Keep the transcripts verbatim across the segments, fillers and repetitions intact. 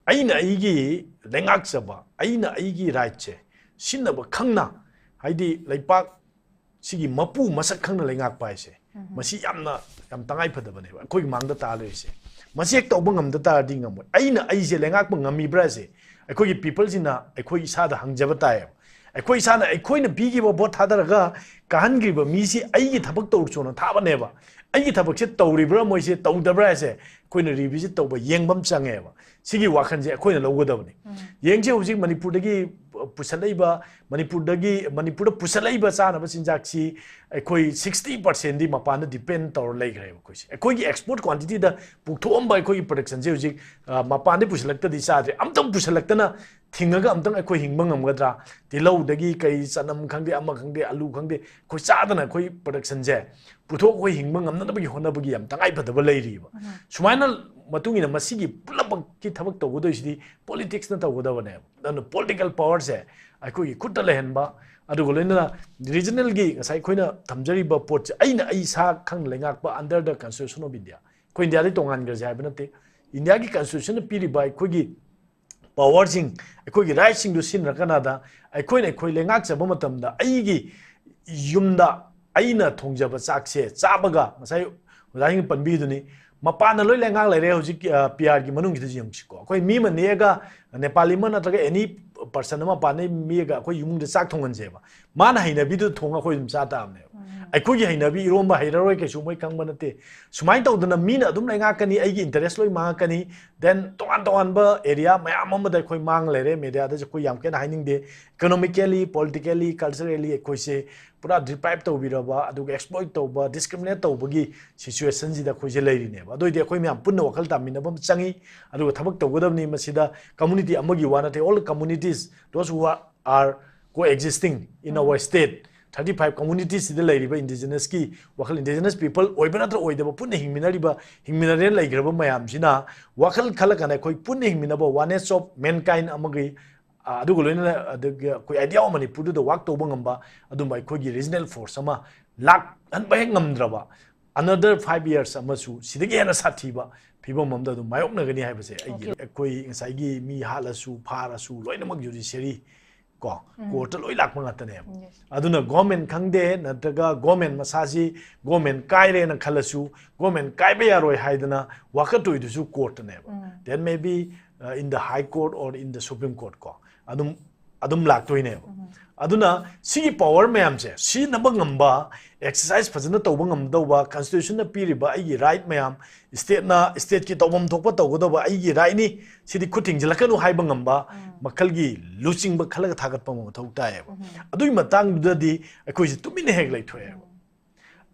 ꯑꯩꯅ ꯑꯩꯒꯤ ꯂꯩꯉꯥꯛꯆꯕ, ꯑꯩꯅ ꯑꯩꯒꯤ rightꯁꯦ ꯁꯤꯟꯅꯕ ꯈꯪꯅ, ꯍꯥꯏꯗꯤ ꯂꯩꯄꯥꯛ ꯁꯤꯒꯤ ꯃꯄꯨ ꯃꯁꯛ ꯈꯪꯅ ꯂꯩꯉꯥꯛꯄ ꯍꯥꯏꯁꯦ, ꯃꯁꯤ ꯌꯥꯝꯅ, ꯌꯥꯝ ꯇꯉꯥꯏ ꯐꯗꯕꯅꯦꯕ ꯑꯩꯈꯣꯏꯒꯤ ꯃꯥꯡꯗ ꯇꯥ ꯂꯩꯔꯤꯁꯦ꯫ ꯃꯁꯤ ꯍꯦꯛ ꯇꯧꯕ ꯉꯝꯗ ꯇꯥꯔꯗꯤ ꯉꯝꯃꯣꯏ꯫ ꯑꯩꯅ ꯑꯩꯁꯦ ꯂꯩꯉꯥꯛꯄ ꯉꯝꯃꯤꯕ꯭ꯔꯥꯁꯦ ꯑꯩꯈꯣꯏꯒꯤ peopleꯁꯤꯅ ꯑꯩꯈꯣꯏ ꯏꯁꯥꯗ ꯍꯪꯖꯕ ꯇꯥꯏꯌꯦꯕ꯫ ꯑꯩꯈꯣꯏ ꯏꯁꯥꯅ ꯑꯩꯈꯣꯏꯅ ꯄꯤꯈꯤꯕ vote ꯊꯥꯗꯔꯒ ꯀꯥꯍꯟꯈ꯭ꯔꯤꯕ ꯃꯤꯁꯤ ꯑꯩꯒꯤ ꯊꯕꯛ ꯇꯧꯔꯨꯆꯣꯅ ꯊꯥꯕꯅꯦꯕ꯫ ꯑꯩꯒꯤ ꯊꯕꯛꯁꯦ ꯇꯧꯔꯤꯕ꯭ꯔꯥ ꯃꯣꯏꯁꯦ ꯇꯧꯗꯕ꯭ꯔꯥ ꯍꯥꯏꯁꯦ ꯑꯩꯈꯣꯏꯅ revisit ꯇꯧꯕ, ꯌꯦꯡꯕ ꯑꯃ ꯆꯪꯉꯦꯕ꯫ ꯁꯤꯒꯤ ꯋꯥꯈꯜꯁꯦ ꯑꯩꯈꯣꯏꯅ ꯂꯧꯒꯗꯕꯅꯤ꯫ ꯌꯦꯡꯁꯦ, ꯍꯧꯖꯤꯛ ꯃꯅꯤꯄꯨꯔꯗꯒꯤ ꯄꯨꯁꯜꯂꯛꯏꯕ, ꯃꯅꯤꯄꯨꯔꯗꯒꯤ, ꯃꯅꯤꯄꯨꯔꯗ ꯄꯨꯁꯜꯂꯛꯏꯕ ꯆꯥꯅꯕ ꯆꯤꯟꯖꯥꯛꯁꯤ ꯑꯩꯈꯣꯏ sixty percentꯗꯤ ꯃꯄꯥꯟꯗ depend ꯇꯧꯔ ꯂꯩꯈ꯭ꯔꯦꯕ꯫ ꯑꯩꯈꯣꯏꯁꯦ, ꯑꯩꯈꯣꯏꯒꯤ export quantityꯗ ꯄꯨꯊꯣꯛꯑꯝꯕ ꯑꯩꯈꯣꯏꯒꯤ productionꯁꯦ ꯍꯧꯖꯤꯛ, ꯑ, ꯃꯄꯥꯟꯗꯒꯤ ꯄꯨꯁꯜꯂꯛꯇꯗꯤ ꯆꯥꯗ꯭ꯔꯦ꯫ ꯑꯝꯇꯪ ꯄꯨꯁꯜꯂꯛꯇꯅ ꯊꯤꯡꯉꯒ ꯑꯝꯇꯪ ꯑꯩꯈꯣꯏ ꯍꯤꯡꯕ ꯉꯝꯒꯗ꯭ꯔꯥ? ꯇꯤꯜꯍꯧꯗꯒꯤ ꯀꯩ, ꯆꯅꯝ ꯈꯪꯗꯦ, ꯑꯃ ꯈꯪꯗꯦ, ꯑꯂꯨ ꯈꯪꯗꯦ, ꯑꯩꯈꯣꯏ ꯆꯥꯗꯅ ꯑꯩꯈꯣꯏ productionꯁꯦ ꯄꯨꯊꯣꯛ ꯑꯩꯈꯣꯏ ꯍꯤꯡꯕ ꯉꯝꯅꯅꯕꯒꯤ ꯍꯣꯠꯅꯕꯒꯤ ꯌꯥꯝ ꯇꯉꯥꯏ ꯐꯗꯕ ꯂꯩꯔꯤꯕ꯫ ꯁꯨꯃꯥꯏꯅ ꯃꯇꯨꯡ ꯏꯟꯅ ꯃꯁꯤꯒꯤ ꯄꯨꯝꯅꯃꯛꯀꯤ ꯊꯕꯛ ꯇꯧꯒꯗꯣꯏꯁꯤꯗꯤ politicsꯅ ꯇꯧꯒꯗꯕꯅꯦꯕ꯫ ꯑꯗꯨꯅ political powerꯁꯦ ꯑꯩꯈꯣꯏꯒꯤ ꯈꯨꯠꯇ ꯂꯩꯍꯟꯕ, ꯑꯗꯨꯒ ꯂꯣꯏꯅꯅ regionalꯒꯤ ꯉꯁꯥꯏ ꯑꯩꯈꯣꯏꯅ ꯊꯝꯖꯔꯤꯕ ꯄꯣꯠꯁꯦ, ꯑꯩꯅ ꯑꯩ ꯏꯁꯥ ꯈꯪꯅ ꯂꯩꯉꯥꯛꯄ under the Constitution of India, ꯑꯩꯈꯣꯏ ꯏꯟꯗꯤꯌꯥꯗꯒꯤ ꯇꯣꯉꯥꯟꯈ꯭ꯔꯁꯦ ꯍꯥꯏꯕ ꯅꯠꯇꯦ꯫ ꯏꯟꯗꯤꯌꯥꯒꯤ Constitutionꯅ ꯄꯤꯔꯤꯕ ꯑꯩꯈꯣꯏꯒꯤ powerꯁꯤꯡ, ꯑꯩꯈꯣꯏꯒꯤ rightꯁꯤꯡꯗꯨ ꯁꯤꯖꯤꯟꯅꯔꯀꯥꯟꯗ ꯑꯩꯈꯣꯏꯅ ꯑꯩꯈꯣꯏ ꯂꯩꯉꯥꯛꯆꯕ ꯃꯇꯝꯗ ꯑꯩꯒꯤ ꯌꯨꯝꯗ ꯑꯩꯅ ꯊꯣꯡꯖꯕ ꯆꯥꯛꯁꯦ ꯆꯥꯕꯒ, ꯉꯁꯥꯏ ꯑꯣꯖꯥꯁꯤꯡꯅ ꯄꯟꯕꯤꯗꯨꯅꯤ, ꯃꯄꯥꯟꯗ ꯂꯣꯏ ꯂꯩꯉꯥꯛ ꯂꯩꯔꯦ ꯍꯧꯖꯤꯛ, ꯑ, PRꯒꯤ ꯃꯅꯨꯡꯁꯤꯗ ꯌꯦꯡꯁꯤꯀꯣ꯫ ꯑꯩꯈꯣꯏ ꯃꯤ ꯑꯃ ꯅꯦꯛꯑꯒ, ꯅꯦꯄꯥꯂꯤ ꯑꯃ ꯅꯠꯇ꯭ꯔꯒ any person ꯑꯃ ꯃꯄꯥꯟꯗꯒꯤ ꯃꯤꯒ ꯑꯩꯈꯣꯏ ꯏꯃꯨꯡꯗ ꯆꯥꯛ ꯊꯣꯡꯍꯟꯁꯦꯕ꯫ ꯃꯥꯅ ꯍꯩꯅꯕꯤꯗꯨ ꯊꯣꯡꯉ ꯑꯩꯈꯣꯏ ꯑꯗꯨꯝ ꯆꯥ ꯇꯥꯕꯅꯦꯕ꯫ ꯑꯩꯈꯣꯏꯒꯤ ꯍꯩꯅꯕꯤ ꯏꯔꯣꯝꯕ ꯍꯩꯔꯔꯣꯏ ꯀꯩꯁꯨ ꯃꯣꯏ ꯈꯪꯕ ꯅꯠꯇꯦ꯫ ꯁꯨꯃꯥꯏꯅ ꯇꯧꯗꯅ ꯃꯤꯅ ꯑꯗꯨꯝ ꯂꯩꯉꯥꯛꯀꯅꯤ, ꯑꯩꯒꯤ interest ꯂꯣꯏ ꯃꯥꯡꯉꯛꯀꯅꯤ꯫ Then ꯇꯣꯉꯥꯟ ꯇꯣꯉꯥꯟꯕ area ꯃꯌꯥꯝ ꯑꯃꯗ ꯑꯩꯈꯣꯏ ꯃꯥꯡ ꯂꯩꯔꯦ꯫ Mediaꯗꯁꯨ ꯑꯩꯈꯣꯏ ꯌꯥꯝ ꯀꯟꯅ ꯍꯥꯏꯅꯤꯡꯗꯦ꯫ Economically, politically, culturally ꯑꯩꯈꯣꯏꯁꯦ ꯄꯨꯔꯥ deprive ꯇꯧꯕꯤꯔꯕ, ꯑꯗꯨꯒ exploit ꯇꯧꯕ, discriminate ꯇꯧꯕꯒꯤ situationꯁꯤꯗ ꯑꯩꯈꯣꯏꯁꯦ ꯂꯩꯔꯤꯅꯦꯕ꯫ ꯑꯗꯨ ꯑꯣꯏꯗꯤ ꯑꯩꯈꯣꯏ ꯃꯌꯥꯝ ꯄꯨꯟꯅ ꯋꯥꯈꯜ ꯇꯥꯃꯤꯟꯅꯕ ꯑꯃ ꯆꯪꯉꯤ, ꯑꯗꯨꯒ ꯊꯕꯛ ꯇꯧꯒꯗꯕꯅꯤ꯫ ꯃꯁꯤꯗ community ꯑꯃꯒꯤ ꯋꯥ ꯅꯠꯇꯦ, all communities, those who are, are coexisting in our state, thirty five communitiesꯁꯤꯗ ꯂꯩꯔꯤꯕ indigenousꯀꯤ ꯋꯥꯈꯜ, indigenous people ꯑꯣꯏꯕ ꯅꯠꯇ꯭ꯔ ꯑꯣꯏꯗꯕ, ꯄꯨꯟꯅ ꯍꯤꯡꯃꯤꯟꯅꯔꯤꯕ, ꯍꯤꯡꯃꯤꯟꯅꯔꯦꯅ ꯂꯩꯈ꯭ꯔꯕ ꯃꯌꯥꯝꯁꯤꯅ ꯋꯥꯈꯜ ꯈꯜꯂꯀꯥꯟꯗ ꯑꯩꯈꯣꯏ ꯄꯨꯟꯅ ꯍꯤꯡꯃꯤꯟꯅꯕ, oneness of mankind ꯑꯃꯒꯤ, ꯑ, ꯑꯗꯨꯒ ꯂꯣꯏꯅꯅ ꯑꯗꯒꯤ ꯑꯩꯈꯣꯏ Idea of Manipurꯗꯨꯗ work ꯇꯧꯕ ꯉꯝꯕ ꯑꯗꯨꯝꯕ ꯑꯩꯈꯣꯏꯒꯤ regional force ꯑꯃ ꯂꯥꯛꯍꯟꯕ ꯍꯦꯛ ꯉꯝꯗ꯭ꯔꯕ, another five years ꯑꯃꯁꯨ ꯁꯤꯗꯒꯤ ꯍꯦꯟꯅ ꯁꯥꯊꯤꯕ ꯐꯤꯕꯝ ꯑꯃꯗ ꯑꯗꯨꯝ ꯃꯥꯌꯣꯛꯅꯒꯅꯤ ꯍꯥꯏꯕꯁꯦ ꯑꯩꯒꯤ ꯑꯩꯈꯣꯏ ꯉꯁꯥꯏꯒꯤ ꯃꯤ ꯍꯥꯠꯂꯁꯨ ꯐꯥꯔꯁꯨ ꯂꯣꯏꯅꯃꯛ judiciary ꯀꯣ courtꯇ ꯂꯣꯏ ꯂꯥꯛꯄ ꯉꯥꯛꯇꯅꯦꯕ꯫ ꯑꯗꯨꯅ government ꯈꯪꯗꯦ ꯅꯠꯇ꯭ꯔꯒ government ꯃꯁꯥꯁꯤ government ꯀꯥꯏꯔꯦꯅ ꯈꯜꯂꯁꯨ government ꯀꯥꯏꯕ ꯌꯥꯔꯣꯏ ꯍꯥꯏꯗꯅ ꯋꯥꯀꯠꯇꯣꯏꯗꯨꯁꯨ courtꯇꯅꯦꯕ꯫ That may be uh, in the high court or in the supreme court ꯀꯣ ꯑꯗꯨꯝ ꯑꯗꯨꯝ ꯂꯥꯛꯇꯣꯏꯅꯦꯕ꯫ ꯑꯗꯨꯅ ꯁꯤꯒꯤ power ꯃꯌꯥꯝꯁꯦ ꯁꯤꯖꯤꯟꯅꯕ ꯉꯝꯕ, exercise ꯐꯖꯅ ꯇꯧꯕ ꯉꯝꯗꯧꯕ, constitutionꯅ ꯄꯤꯔꯤꯕ ꯑꯩꯒꯤ right ꯃꯌꯥꯝ, stateꯅ stateꯀꯤ ꯇꯧꯐꯝ ꯊꯣꯛꯄ ꯇꯧꯒꯗꯧꯕ ꯑꯩꯒꯤ rightꯅꯤ, ꯁꯤꯗꯤ ꯈꯨꯠ ꯊꯤꯡꯖꯤꯜꯂꯛꯀꯅꯨ ꯍꯥꯏꯕ ꯉꯝꯕ ꯃꯈꯜꯒꯤ ꯂꯨꯆꯤꯡꯕ ꯈꯜꯂꯒ ꯊꯥꯒꯠꯄ ꯑꯃ ꯃꯊꯧ ꯇꯥꯏꯌꯦꯕ꯫ ꯑꯗꯨꯒꯤ ꯃꯇꯥꯡꯗꯨꯗꯗꯤ ꯑꯩꯈꯣꯏꯁꯦ ꯇꯨꯃꯤꯟꯅ ꯍꯦꯛ ꯂꯩꯊꯣꯛꯑꯦꯕ꯫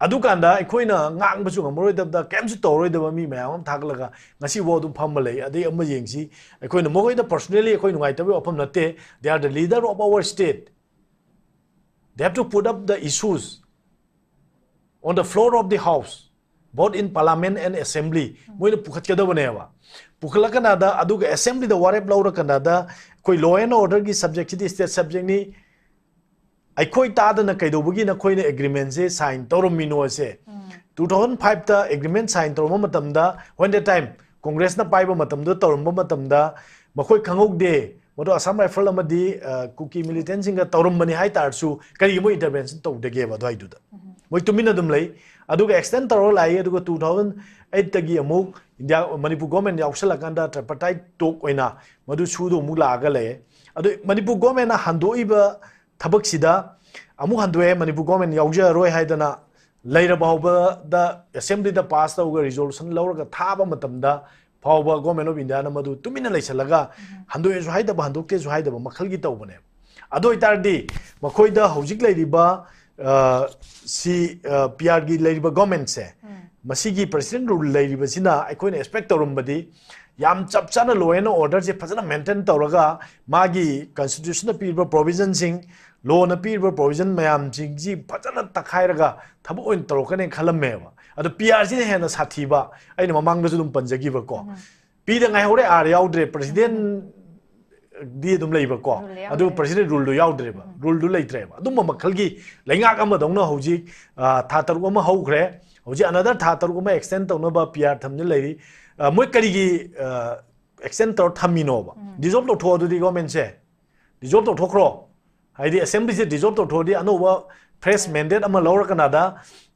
ꯑꯗꯨꯀꯥꯟꯗ ꯑꯩꯈꯣꯏꯅ ꯉꯥꯡꯕꯁꯨ ꯉꯝꯃꯔꯣꯏꯗꯕꯗ, ꯀꯩꯝꯁꯨ ꯇꯧꯔꯔꯣꯏꯗꯕ ꯃꯤ ꯃꯌꯥꯝ ꯑꯃ ꯊꯥꯒꯠꯂꯒ ꯉꯁꯤꯐꯥꯎ ꯑꯗꯨꯝ ꯐꯝꯃ ꯂꯩ꯫ ꯑꯗꯩ ꯑꯃ ꯌꯦꯡꯁꯤ, ꯑꯩꯈꯣꯏꯅ ꯃꯈꯣꯏꯗ personally ꯑꯩꯈꯣꯏ ꯅꯨꯡꯉꯥꯏꯇꯕꯒꯤ ꯋꯥꯐꯝ ꯅꯠꯇꯦ, they are the leader of our state, they have to put up the issues on the floor of the house, both in parliament and assembly꯫ ꯃꯣꯏꯅ ꯄꯨꯈꯠꯀꯗꯕꯅꯦꯕ꯫ ꯄꯨꯈꯠꯂꯀꯥꯟꯗ ꯑꯗꯨꯒ assemblyꯗ ꯋꯥꯔꯦꯞ ꯂꯧꯔꯀꯥꯟꯗ ꯑꯩꯈꯣꯏ law and orderꯒꯤ subjectꯁꯤꯗꯤ state subjectꯅꯤ, ꯑꯩꯈꯣꯏ ꯇꯥꯗꯅ ꯀꯩꯗꯧꯕꯒꯤ ꯅꯈꯣꯏꯅ agreementꯁꯦ sign ꯇꯧꯔꯝꯃꯤꯅꯣꯁꯦ꯫ Two thousand fiveꯇ agreement sign ꯇꯧꯔꯝꯕ ꯃꯇꯝꯗ, when that time Congressꯅ ꯄꯥꯏꯕ ꯃꯇꯝꯗ ꯇꯧꯔꯝꯕ ꯃꯇꯝꯗ ꯃꯈꯣꯏ ꯈꯪꯍꯧꯗꯦ, ꯃꯗꯨ Assam Rifle ꯑꯃꯗꯤ ꯀꯨꯀꯤ militantꯁꯤꯡꯒ ꯇꯧꯔꯝꯕꯅꯤ ꯍꯥꯏ ꯇꯥꯔꯁꯨ ꯀꯔꯤꯒꯤ ꯃꯣꯏ intervention ꯇꯧꯗꯒꯦꯕ ꯑꯗꯨꯋꯥꯏꯗꯨꯗ? ꯃꯣꯏ ꯇꯨꯃꯤꯟꯅ ꯑꯗꯨꯝ ꯂꯩ꯫ ꯑꯗꯨꯒ extend ꯇꯧꯔꯒ ꯂꯥꯛꯏ꯫ ꯑꯗꯨꯒ two thousand eightꯇꯒꯤ ꯑꯃꯨꯛ India, Manipur government ꯌꯥꯎꯁꯜꯂꯀꯥꯟꯗ tripartite talk ꯑꯣꯏꯅ ꯃꯗꯨ ꯁꯨꯗꯣ ꯑꯃꯨꯛ ꯂꯥꯛꯑꯒ ꯂꯩ꯫ ꯑꯗꯨ ꯃꯅꯤꯄꯨꯔ governmentꯅ ꯍꯟꯗꯣꯛꯏꯕ ꯊꯕꯛꯁꯤꯗ ꯑꯃꯨꯛ ꯍꯟꯗꯣꯛꯑꯦ, ꯃꯅꯤꯄꯨꯔ government ꯌꯥꯎꯖꯔꯔꯣꯏ ꯍꯥꯏꯗꯅ ꯂꯩꯔꯕ ꯐꯥꯎꯕꯗ assemblyꯗ pass ꯇꯧꯔꯒ resolution ꯂꯧꯔꯒ ꯊꯥꯕ ꯃꯇꯝꯗ ꯐꯥꯎꯕ Government of Indiaꯅ ꯃꯗꯨ ꯇꯨꯃꯤꯟꯅ ꯂꯩꯁꯜꯂꯒ ꯍꯟꯗꯣꯛꯑꯦꯁꯨ ꯍꯥꯏꯗꯕ, ꯍꯟꯗꯣꯛꯇꯦꯁꯨ ꯍꯥꯏꯗꯕ ꯃꯈꯜꯒꯤ ꯇꯧꯕꯅꯦꯕ꯫ ꯑꯗꯨ ꯑꯣꯏꯇꯥꯔꯗꯤ ꯃꯈꯣꯏꯗ ꯍꯧꯖꯤꯛ ꯂꯩꯔꯤꯕ, ꯑ, ꯁꯤ, ꯑ, PRꯒꯤ ꯂꯩꯔꯤꯕ governmentꯁꯦ, ꯃꯁꯤꯒꯤ President Rule ꯂꯩꯔꯤꯕꯁꯤꯅ ꯑꯩꯈꯣꯏꯅ expect ꯇꯧꯔꯝꯕꯗꯤ ꯌꯥꯝ ꯆꯞ ꯆꯥꯅ law and orderꯁꯦ ꯐꯖꯅ maintain ꯇꯧꯔꯒ ꯃꯥꯒꯤ constitutionꯅ ꯄꯤꯔꯤꯕ provisionꯁꯤꯡ, lawꯅ ꯄꯤꯔꯤꯕ provision ꯃꯌꯥꯝꯁꯤꯡꯁꯤ ꯐꯖꯅ ꯇꯛꯈꯥꯏꯔꯒ ꯊꯕꯛ ꯑꯣꯏꯅ ꯇꯧꯔꯛꯀꯅꯦꯅ ꯈꯜꯂꯝꯃꯦꯕ꯫ ꯑꯗꯣ PRꯁꯤꯅ ꯍꯦꯟꯅ ꯁꯥꯊꯤꯕ, ꯑꯩꯅ ꯃꯃꯥꯡꯗꯁꯨ ꯑꯗꯨꯝ ꯄꯟꯖꯈꯤꯕꯀꯣ꯫ Pꯗ ꯉꯥꯏꯍꯧꯔꯦ, R ꯌꯥꯎꯗ꯭ꯔꯦ, Presidentꯗꯤ ꯑꯗꯨꯝ ꯂꯩꯕꯀꯣ꯫ Rule ꯌꯥꯎꯗ꯭ꯔꯦ꯫ ꯑꯗꯨ President Ruleꯗꯣ ꯌꯥꯎꯗ꯭ꯔꯦꯕ, ruleꯗꯨ ꯂꯩꯇ꯭ꯔꯦꯕ꯫ ꯑꯗꯨꯝꯕ ꯃꯈꯜꯒꯤ ꯂꯩꯉꯥꯛ ꯑꯃꯗꯧꯅ ꯍꯧꯖꯤꯛ, ꯑ, ꯊꯥ ꯇꯔꯨꯛ ꯑꯃ ꯍꯧꯈ꯭ꯔꯦ꯫ ꯍꯧꯖꯤꯛ another ꯊꯥ ꯇꯔꯨꯛ ꯑꯃ extend ꯇꯧꯅꯕ P R ꯊꯝꯗꯨꯅ ꯂꯩꯔꯤ꯫ ꯑ, ꯃꯣꯏ ꯀꯔꯤꯒꯤ extend ꯇꯧꯔ ꯊꯝꯃꯤꯅꯣꯕ? Dissolve ꯇꯧꯊꯣꯛꯑꯣ ꯑꯗꯨꯗꯤ government ꯁꯦ꯫ Dissolve ꯇꯧꯊꯣꯛꯈ꯭ꯔꯣ꯫ ꯍꯥꯏꯗꯤ assembly ꯁꯦ dissolve ꯇꯧꯊꯣꯛꯑꯗꯤ ꯑꯅꯧꯕ fresh mandate ꯑꯃ ꯂꯧꯔꯀꯥꯟꯗ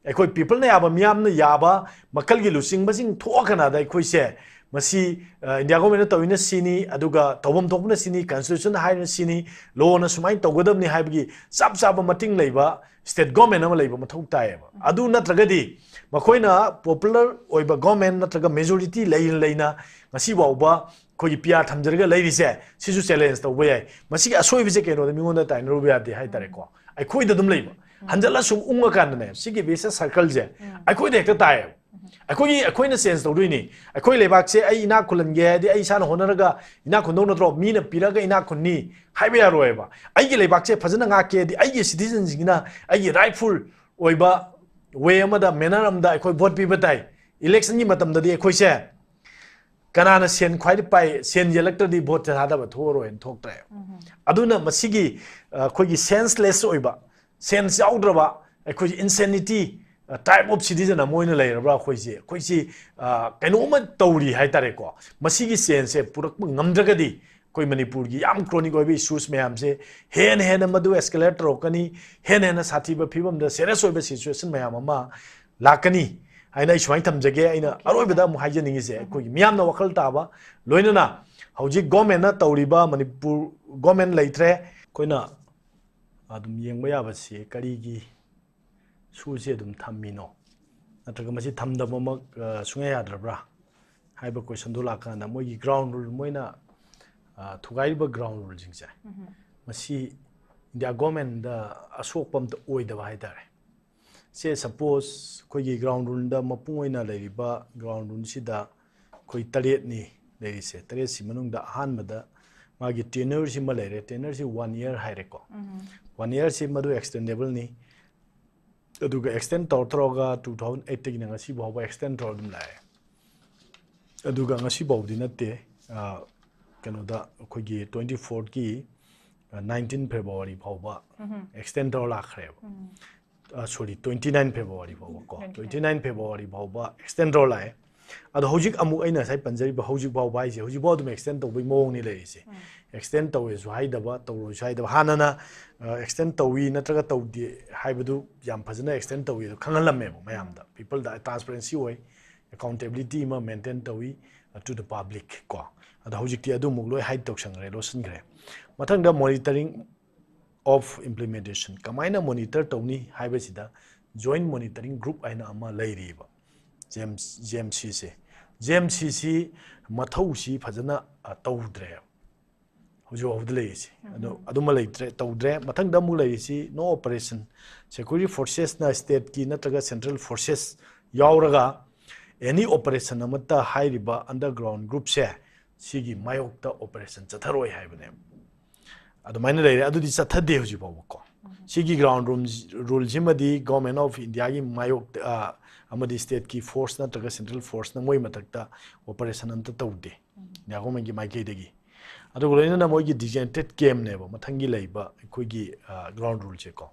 ꯑꯩꯈꯣꯏ people ꯅ ꯌꯥꯕ, ꯃꯤꯌꯥꯝꯅ ꯌꯥꯕ ꯃꯈꯜꯒꯤ ꯂꯨꯆꯤꯡꯕꯁꯤꯡ ꯊꯣꯛꯑꯀꯥꯟꯗ ꯑꯩꯈꯣꯏꯁꯦ ꯃꯁꯤ, ꯑ, India government ꯅ ꯇꯧꯔꯤꯅ ꯁꯤꯅꯤ, ꯑꯗꯨꯒ ꯇꯧꯐꯝ ꯊꯣꯛꯄꯅ ꯁꯤꯅꯤ, constitution ꯅ ꯍꯥꯏꯔꯤꯅ ꯁꯤꯅꯤ, law ꯅ ꯁꯨꯃꯥꯏꯅ ꯇꯧꯒꯗꯕꯅꯤ ꯍꯥꯏꯕꯒꯤ ꯆꯞ ꯆꯥꯕ ꯃꯇꯤꯡ ꯂꯩꯕ state government ꯑꯃ ꯂꯩꯕ ꯃꯊꯧ ꯇꯥꯏꯌꯦꯕ꯫ ꯑꯗꯨ ꯅꯠꯇ꯭ꯔꯒꯗꯤ ꯃꯈꯣꯏꯅ popular ꯑꯣꯏꯕ government ꯅꯠꯇ꯭ꯔꯒ majority ꯂꯩꯅ ꯂꯩꯅ ꯉꯁꯤ ꯐꯥꯎꯕ ꯑꯩꯈꯣꯏꯒꯤ P R ꯊꯝꯖꯔꯒ ꯂꯩꯔꯤꯁꯦ, ꯁꯤꯁꯨ challenge ꯇꯧꯕ ꯌꯥꯏ꯫ ꯃꯁꯤꯒꯤ ꯑꯁꯣꯏꯕꯁꯦ ꯀꯩꯅꯣꯗ ꯃꯤꯉꯣꯟꯗ ꯇꯥꯏꯅꯔꯨꯕ ꯌꯥꯗꯦ ꯍꯥꯏꯇꯥꯔꯦꯀꯣ꯫ ꯑꯩꯈꯣꯏꯗ ꯑꯗꯨꯝ ꯂꯩꯕ꯫ ꯍꯟꯖꯜꯂ ꯁꯨꯝ ꯎꯪꯉꯀꯥꯟꯗꯅꯦ, ꯁꯤꯒꯤ vicious circle ꯁꯦ ꯑꯩꯈꯣꯏꯗ ꯍꯦꯛꯇ ꯇꯥꯏꯌꯦꯕ꯫ ꯑꯩꯈꯣꯏꯒꯤ, ꯑꯩꯈꯣꯏꯅ change ꯇꯧꯗꯣꯏꯅꯤ꯫ ꯑꯩꯈꯣꯏ ꯂꯩꯕꯥꯛꯁꯦ ꯑꯩ ꯏꯅꯥꯛ ꯈꯨꯜꯍꯟꯒꯦ ꯍꯥꯏꯗꯤ ꯑꯩ ꯏꯁꯥꯅ ꯍꯣꯠꯅꯔꯒ ꯏꯅꯥꯛ ꯈꯨꯟꯗꯧ ꯅꯠꯇ꯭ꯔꯣ? ꯃꯤꯅ ꯄꯤꯔꯒ ꯏꯅꯥꯛ ꯈꯨꯟꯅꯤ ꯍꯥꯏꯕ ꯌꯥꯔꯣꯏꯕ꯫ ꯑꯩꯒꯤ ꯂꯩꯕꯥꯛꯁꯦ ꯐꯖꯅ ꯉꯥꯛꯀꯦ ꯍꯥꯏꯗꯤ ꯑꯩꯒꯤ citizen ꯁꯤꯡꯁꯤꯅ ꯑꯩꯒꯤ rightful ꯑꯣꯏꯕ way ꯑꯃꯗ, manner ꯑꯃꯗ ꯑꯩꯈꯣꯏ vote ꯄꯤꯕ ꯇꯥꯏ꯫ Election ꯒꯤ ꯃꯇꯝꯗꯗꯤ ꯑꯩꯈꯣꯏꯁꯦ ꯀꯅꯥꯅ ꯁꯦꯟ ꯈ꯭ꯋꯥꯏꯗꯒꯤ ꯄꯥꯏ, ꯁꯦꯟ ꯌꯦꯜꯂꯛꯇ꯭ꯔꯗꯤ vote ꯊꯥꯗꯕ ꯊꯣꯛꯑꯔꯣꯏꯅ ꯊꯣꯛꯇ꯭ꯔꯦ꯫ ꯑꯗꯨꯅ ꯃꯁꯤꯒꯤ, ꯑ, ꯑꯩꯈꯣꯏꯒꯤ senseless ꯑꯣꯏꯕ, sense ꯌꯥꯎꯗ꯭ꯔꯕ, ꯑꯩꯈꯣꯏ insanity, ꯑ, type of citizen ꯑꯃ ꯑꯣꯏꯅ ꯂꯩꯔꯕ꯭ꯔꯥ? ꯑꯩꯈꯣꯏꯁꯤ, ꯑꯩꯈꯣꯏꯁꯤ, ꯑ, ꯀꯩꯅꯣꯝꯃ ꯇꯧꯔꯤ ꯍꯥꯏꯇꯥꯔꯦꯀꯣ꯫ ꯃꯁꯤꯒꯤ change ꯁꯦ ꯄꯨꯔꯛꯄ ꯉꯝꯗ꯭ꯔꯒꯗꯤ ꯑꯩꯈꯣꯏ ꯃꯅꯤꯄꯨꯔꯒꯤ ꯌꯥꯝ chronic ꯑꯣꯏꯕ issues ꯃꯌꯥꯝꯁꯦ ꯍꯦꯟꯅ ꯍꯦꯟꯅ ꯃꯗꯨ escalate ꯇꯧꯔꯛꯀꯅꯤ, ꯍꯦꯟꯅ ꯍꯦꯟꯅ ꯁꯥꯊꯤꯕ ꯐꯤꯕꯝꯗ serious ꯑꯣꯏꯕ situation ꯃꯌꯥꯝ ꯑꯃ ꯂꯥꯛꯀꯅꯤ ꯍꯥꯏꯅ ꯑꯩ ꯁꯨꯃꯥꯏꯅ ꯊꯝꯖꯒꯦ꯫ ꯑꯩꯅ ꯑꯔꯣꯏꯕꯗ ꯑꯃꯨꯛ ꯍꯥꯏꯖꯅꯤꯡꯉꯤꯁꯦ, ꯑꯩꯈꯣꯏꯒꯤ ꯃꯤꯌꯥꯝꯅ ꯋꯥꯈꯜ ꯇꯥꯕ, ꯂꯣꯏꯅꯅ ꯍꯧꯖꯤꯛ government ꯅ ꯇꯧꯔꯤꯕ, ꯃꯅꯤꯄꯨꯔ government ꯂꯩꯇ꯭ꯔꯦ, ꯑꯩꯈꯣꯏꯅ ꯑꯗꯨꯝ ꯌꯦꯡꯕ ꯌꯥꯕꯁꯤ ꯀꯔꯤꯒꯤ ꯁꯨꯁꯦ ꯑꯗꯨꯝ ꯊꯝꯃꯤꯅꯣ? ꯅꯠꯇ꯭ꯔꯒ ꯃꯁꯤ ꯊꯝꯗꯕꯃꯛ, ꯑ, ꯁꯨꯡꯌꯥ ꯌꯥꯗ꯭ꯔꯕ꯭ꯔꯥ ꯍꯥꯏꯕ question ꯗꯣ ꯂꯥꯛꯀꯥꯟꯗ ꯃꯣꯏꯒꯤ ground rule, ꯃꯣꯏꯅ, ꯑ, ꯊꯨꯒꯥꯏꯔꯤꯕ ground rule ꯁꯤꯡꯁꯦ, ꯃꯁꯤ India government ꯗ ꯑꯁꯣꯛꯄ ꯑꯝꯇ ꯑꯣꯏꯗꯕ ꯍꯥꯏꯇꯥꯔꯦ꯫ ꯁꯦ suppose ꯑꯩꯈꯣꯏꯒꯤ ground rule ꯗ ꯃꯄꯨꯡ ꯑꯣꯏꯅ ꯂꯩꯔꯤꯕ ground rule ꯁꯤꯗ ꯑꯩꯈꯣꯏ ꯇꯔꯦꯠꯅꯤ ꯂꯩꯔꯤꯁꯦ꯫ ꯇꯔꯦꯠꯁꯤ ꯃꯅꯨꯡꯗ ꯑꯍꯥꯟꯕꯗ ꯃꯥꯒꯤ tenure ꯁꯤꯃ ꯂꯩꯔꯦ꯫ Tenure ꯁꯤ one year ꯍꯥꯏꯔꯦꯀꯣ꯫ One year ꯁꯤ ꯃꯗꯨ extendable ꯅꯤ꯫ ꯑꯗꯨꯒ extend ꯇꯧꯔ ꯇꯧꯔꯒ two thousand eight ꯇꯒꯤꯅ ꯉꯁꯤ ꯐꯥꯎꯕ extend ꯇꯧꯔ ꯑꯗꯨꯝ ꯂꯥꯛꯑꯦ꯫ ꯑꯗꯨꯒ ꯉꯁꯤ ꯐꯥꯎꯕꯗꯤ ꯅꯠꯇꯦ, ꯑ, ꯀꯩꯅꯣꯗ ꯑꯩꯈꯣꯏꯒꯤ twenty four ꯀꯤ, ꯑ, nineteen February ꯐꯥꯎꯕ extend ꯇꯧꯔ ꯂꯥꯛꯈ꯭ꯔꯦꯕ꯫ ꯁꯣꯔꯤ, ꯇ꯭ꯋꯦꯟꯇꯤ ꯅꯥꯏꯟ ꯐꯦꯕ꯭ꯔꯨꯋꯥꯔꯤ ꯐꯥꯎꯕꯀꯣ, ꯇ꯭ꯋꯦꯟꯇꯤ ꯅꯥꯏꯟ ꯐꯦꯕ꯭ꯔꯨꯋꯥꯔꯤ ꯐꯥꯎꯕ ꯑꯦꯛꯁꯇꯦꯟ ꯇꯧꯔ ꯂꯥꯛꯑꯦ꯫ ꯑꯗꯣ ꯍꯧꯖꯤꯛ ꯑꯃꯨꯛ ꯑꯩꯅ ꯉꯁꯥꯏ ꯄꯟꯖꯔꯤꯕ ꯍꯧꯖꯤꯛ ꯐꯥꯎꯕ ꯍꯥꯏꯁꯦ, ꯍꯧꯖꯤꯛ ꯐꯥꯎ ꯑꯗꯨꯝ ꯑꯦꯛꯁꯇꯦꯟ ꯇꯧꯕꯒꯤ ꯃꯑꯣꯡꯅꯤ ꯂꯩꯔꯤꯁꯦ꯫ ꯑꯦꯛꯁꯇꯦꯟ ꯇꯧꯋꯦꯁꯨ ꯍꯥꯏꯗꯕ, ꯇꯧꯔꯣꯏꯁꯨ ꯍꯥꯏꯗꯕ꯫ ꯍꯥꯟꯅꯅ ꯑꯦꯛꯁꯇꯦꯟ ꯇꯧꯏ ꯅꯠꯇ꯭ꯔꯒ ꯇꯧꯗꯦ ꯍꯥꯏꯕꯗꯨ ꯌꯥꯝ ꯐꯖꯅ ꯑꯦꯛꯁꯇꯦꯟ ꯇꯧꯏ ꯑꯗꯣ ꯈꯪꯍꯜꯂꯝꯃꯦꯕ ꯃꯌꯥꯝꯗ꯫ ꯄꯤꯄꯜꯗ ꯇ꯭ꯔꯥꯟꯁꯄꯔꯦꯟꯁꯤ ꯑꯣꯏ, ꯑꯦꯀꯥꯎꯟꯇꯦꯕꯤꯂꯤꯇꯤ ꯑꯃ ꯃꯦꯟꯇꯦꯟ ꯇꯧꯏ ꯇꯨ ꯗ ꯄꯥꯕ꯭ꯂꯤꯛ ꯀꯣ꯫ ꯑꯗꯣ ꯍꯧꯖꯤꯛꯇꯤ ꯑꯗꯨꯃꯨꯛ ꯂꯣꯏ ꯍꯥꯏꯠ ꯇꯧꯁꯟꯈ꯭ꯔꯦ, ꯂꯣꯠꯁꯤꯟꯈ꯭ꯔꯦ꯫ ꯃꯊꯪꯗ ꯃꯣꯅꯤꯇꯔꯤꯡ ꯑꯣꯐ ꯏꯝꯄ꯭ꯂꯤꯃꯦꯟꯇꯦꯁꯟ ꯀꯃꯥꯏꯅ ꯃꯣꯅꯤꯇꯔ ꯇꯧꯅꯤ ꯍꯥꯏꯕꯁꯤꯗ ꯖꯣꯏꯟ ꯃꯣꯅꯤꯇꯔꯤꯡ ꯒ꯭ꯔꯨꯞ ꯍꯥꯏꯅ ꯑꯃ ꯂꯩꯔꯤꯕ, ꯖꯦꯝ ꯖꯦꯝ ꯁꯤꯁꯦ꯫ ꯖꯦꯝ ꯁꯤꯁꯤ ꯃꯊꯧꯁꯤ ꯐꯖꯅ ꯑ, ꯇꯧꯗ꯭ꯔꯦꯕ, ꯍꯧꯖꯤꯛ ꯐꯥꯎꯕꯗ ꯂꯩꯔꯤꯁꯤ꯫ ꯑꯗꯣ ꯑꯗꯨꯃ ꯂꯩꯇ꯭ꯔꯦ, ꯇꯧꯗ꯭ꯔꯦ꯫ ꯃꯊꯪꯗ ꯑꯃꯨꯛ ꯂꯩꯔꯤꯁꯤ ꯅꯣ ꯑꯣꯄꯔꯦꯁꯟ꯫ ꯁꯦꯀ꯭ꯌꯨꯔꯤꯇꯤ ꯐꯣꯔꯁꯦꯁꯅ, ꯁ꯭ꯇꯦꯠꯀꯤ ꯅꯠꯇ꯭ꯔꯒ ꯁꯦꯟꯇ꯭ꯔꯦꯜ ꯐꯣꯔꯁꯦꯁ ꯌꯥꯎꯔꯒ ꯑꯦꯅꯤ ꯑꯣꯄꯔꯦꯁꯟ ꯑꯃꯠꯇ ꯍꯥꯏꯔꯤꯕ ꯑꯟꯗꯔꯒ꯭ꯔꯥꯎꯟ ꯒ꯭ꯔꯨꯞꯁꯦ ꯁꯤꯒꯤ ꯃꯥꯌꯣꯛꯇ ꯑꯣꯄꯔꯦꯁꯟ ꯆꯠꯊꯔꯣꯏ ꯍꯥꯏꯕꯅꯦꯕ꯫ ꯑꯗꯨꯃꯥꯏꯅ ꯂꯩꯔꯦ꯫ ꯑꯗꯨꯗꯤ ꯆꯠꯊꯗꯦ ꯍꯧꯖꯤꯛ ꯐꯥꯎꯕꯀꯣ꯫ ꯁꯤꯒꯤ ꯒ꯭ꯔꯥꯎꯟ ꯔꯨꯝ ꯔꯨꯜꯁꯤꯃꯗꯤ ꯒꯣꯔꯃꯦꯟ ꯑꯣꯐ ꯏꯟꯗꯤꯌꯥꯒꯤ ꯃꯥꯌꯣꯛꯇ, ꯑ, ꯑꯃꯗꯤ ꯁ꯭ꯇꯦꯠꯀꯤ ꯐꯣꯔꯁ ꯅꯠꯇ꯭ꯔꯒ ꯁꯦꯟꯇ꯭ꯔꯦꯜ ꯐꯣꯔꯁꯅ ꯃꯣꯏ ꯃꯊꯛꯇ ꯑꯣꯄꯔꯦꯁꯟ ꯑꯝꯇ ꯇꯧꯗꯦ ꯏꯟꯗꯤꯌꯥ ꯒꯣꯔꯃꯦꯟꯒꯤ ꯃꯥꯏꯀꯩꯗꯒꯤ꯫ ꯑꯗꯨꯒ ꯂꯣꯏꯅꯅ ꯃꯣꯏꯒꯤ ꯗꯤꯖꯦꯟꯇꯦꯠ ꯀꯦꯝꯅꯦꯕ ꯃꯊꯪꯒꯤ ꯂꯩꯕ ꯑꯩꯈꯣꯏꯒꯤ, ꯑ, ꯒ꯭ꯔꯥꯎꯟ ꯔꯨꯜꯁꯦꯀꯣ꯫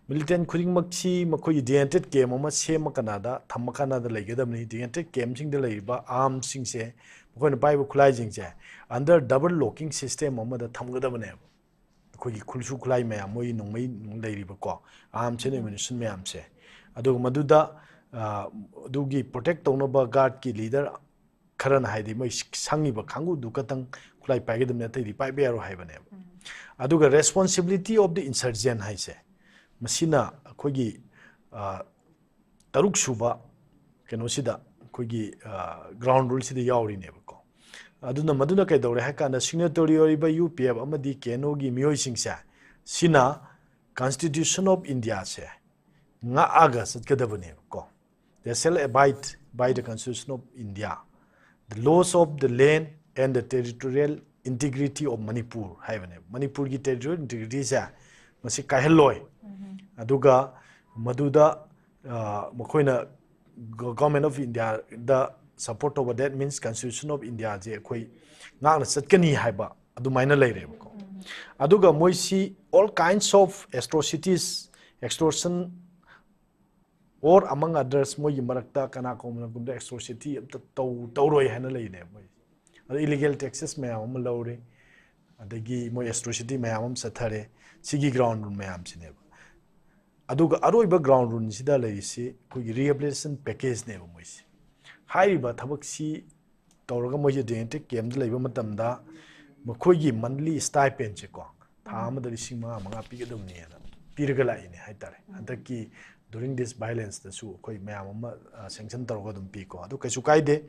ꯃꯤꯂꯤꯇꯦꯟ ꯈꯨꯗꯤꯡꯃꯛꯁꯤ ꯃꯈꯣꯏꯒꯤ ꯗꯤꯖꯦꯟꯇꯦꯠ ꯀꯦꯝ ꯑꯃ ꯁꯦꯝꯃ ꯀꯅꯥꯗ ꯊꯝꯃ ꯀꯅꯥꯗ ꯂꯩꯒꯗꯕꯅꯤ꯫ ꯗꯤꯖꯦꯟꯇꯦꯠ ꯀꯦꯝꯁꯤꯡꯗ ꯂꯩꯔꯤꯕ ꯑꯥꯔꯝꯁꯤꯡꯁꯦ, ꯃꯈꯣꯏꯅ ꯄꯥꯏꯕ ꯈꯨꯠꯂꯥꯏꯁꯤꯡꯁꯦ ꯑꯟꯗꯔ ꯗꯕꯜ ꯂꯣꯀꯤꯡ ꯁꯤꯁꯇꯦꯝ ꯑꯃꯗ ꯊꯝꯒꯗꯕꯅꯦꯕ꯫ ꯑꯩꯈꯣꯏꯒꯤ ꯈꯨꯠꯁꯨ ꯈꯨꯠꯂꯥꯏ ꯃꯌꯥꯝ, ꯃꯣꯏꯒꯤ ꯅꯣꯡꯃꯩ ꯅꯨꯡ ꯂꯩꯔꯤꯕꯀꯣ, ꯑꯥꯔꯝꯁ ꯑꯦꯟ ꯑꯦꯃꯨꯅꯤꯁꯟ ꯃꯌꯥꯝꯁꯦ꯫ ꯑꯗꯨꯒ ꯃꯗꯨꯗ, ꯑ, ꯑꯗꯨꯒꯤ ꯄ꯭ꯔꯣꯇꯦꯛ ꯇꯧꯅꯕ ꯒꯥꯔꯗꯀꯤ ꯂꯤꯗꯔ ꯈꯔꯅ ꯍꯥꯏꯗꯤ ꯃꯣꯏ ꯁꯪꯉꯤꯕ ꯀꯥꯡꯕꯨꯗꯨ ꯈꯛꯇꯪ ꯈꯨꯠꯂꯥꯏ ꯄꯥꯏꯒꯗꯕꯅꯤ, ꯑꯇꯩꯗꯤ ꯄꯥꯏꯕ ꯌꯥꯔꯣꯏ ꯍꯥꯏꯕꯅꯦꯕ꯫ ꯑꯗꯨꯒ responsibility of the insurgent ꯍꯥꯏꯁꯦ, ꯃꯁꯤꯅ ꯑꯩꯈꯣꯏꯒꯤ, ꯑ, ꯇꯔꯨꯛ ꯁꯨꯕ ꯀꯩꯅꯣꯁꯤꯗ ꯑꯩꯈꯣꯏꯒꯤ, ꯑ, ꯒ꯭ꯔꯥꯎꯟ ꯔꯨꯜꯁꯤꯗ ꯌꯥꯎꯔꯤꯅꯦꯕꯀꯣ꯫ ꯑꯗꯨꯅ ꯃꯗꯨꯅ ꯀꯩꯗꯧꯔꯦ ꯍꯥꯏ ꯀꯥꯟꯗ ꯁꯤꯒꯅꯦꯇꯔꯤ ꯑꯣꯏꯔꯤꯕ ꯌꯨ ꯄꯤ ꯑꯦꯐ ꯑꯃꯗꯤ ꯀꯦ ꯑꯦꯟ ꯑꯣꯒꯤ ꯃꯤꯑꯣꯏꯁꯤꯡꯁꯦ ꯁꯤꯅ Constitution of Indiaꯁꯦ ꯉꯥꯛꯑꯒ ꯆꯠꯀꯗꯕꯅꯦꯕꯀꯣ꯫ They shall abide by the Constitution of India, the laws of the land and the territorial integrity of Manipur ꯍꯥꯏꯕꯅꯦꯕ꯫ ꯃꯅꯤꯄꯨꯔꯒꯤ territorial integrityꯁꯦ ꯃꯁꯤ ꯀꯥꯏꯍꯜꯂꯣꯏ꯫ ꯑꯗꯨꯒ ꯃꯗꯨꯗ, ꯑ, ꯃꯈꯣꯏꯅ ꯒ-, Government of Indiaꯗ support ꯇꯧꯕ, that means Constitution of Indiaꯁꯦ ꯑꯩꯈꯣꯏ ꯉꯥꯛꯅ ꯆꯠꯀꯅꯤ ꯍꯥꯏꯕ ꯑꯗꯨꯃꯥꯏꯅ ꯂꯩꯔꯦꯕꯀꯣ꯫ ꯑꯗꯨꯒ ꯃꯣꯏꯁꯤ all kinds of atrocities, extortion, or among others, ꯃꯣꯏꯒꯤ ꯃꯔꯛꯇ ꯀꯅꯥꯒꯨꯝꯕꯅꯒꯨꯝꯕꯗ atrocity ꯑꯝꯇ ꯇꯧ ꯇꯧꯔꯣꯏ ꯍꯥꯏꯅ ꯂꯩꯅꯦꯕ ꯃꯣꯏ꯫ ꯑꯗꯣ illegal taxes ꯃꯌꯥꯝ ꯑꯃ ꯂꯧꯔꯤ, ꯑꯗꯒꯤ ꯃꯣꯏ atrocity ꯃꯌꯥꯝ ꯑꯃ ꯆꯠꯊꯔꯦ꯫ ꯁꯤꯒꯤ ground rule ꯃꯌꯥꯝꯁꯤꯅꯦꯕ꯫ ꯑꯗꯨꯒ ꯑꯔꯣꯏꯕ ground ruleꯁꯤꯗ ꯂꯩꯔꯤꯁꯤ ꯑꯩꯈꯣꯏꯒꯤ rehabilitation packageꯅꯦꯕ ꯃꯣꯏꯁꯤ꯫ ꯍꯥꯏꯔꯤꯕ ꯊꯕꯛꯁꯤ ꯇꯧꯔꯒ ꯃꯣꯏꯁꯦ de novo campꯇ ꯂꯩꯕ ꯃꯇꯝꯗ ꯃꯈꯣꯏꯒꯤ monthly stipendꯁꯦꯀꯣ, ꯊꯥ ꯑꯃꯗ ꯂꯤꯁꯤꯡ ꯃꯉꯥ ꯃꯉꯥ ꯄꯤꯒꯗꯕꯅꯦꯅ ꯄꯤꯔꯒ ꯂꯥꯛꯏꯅꯦ ꯍꯥꯏꯇꯥꯔꯦ꯫ ꯍꯟꯗꯛꯀꯤ during this violenceꯇꯁꯨ ꯑꯩꯈꯣꯏ ꯃꯌꯥꯝ ꯑꯃ, ꯑ, sanction ꯇꯧꯔꯒ ꯑꯗꯨꯝ ꯄꯤꯀꯣ꯫ ꯑꯗꯨ ꯀꯩꯁꯨ ꯀꯥꯏꯗꯦ,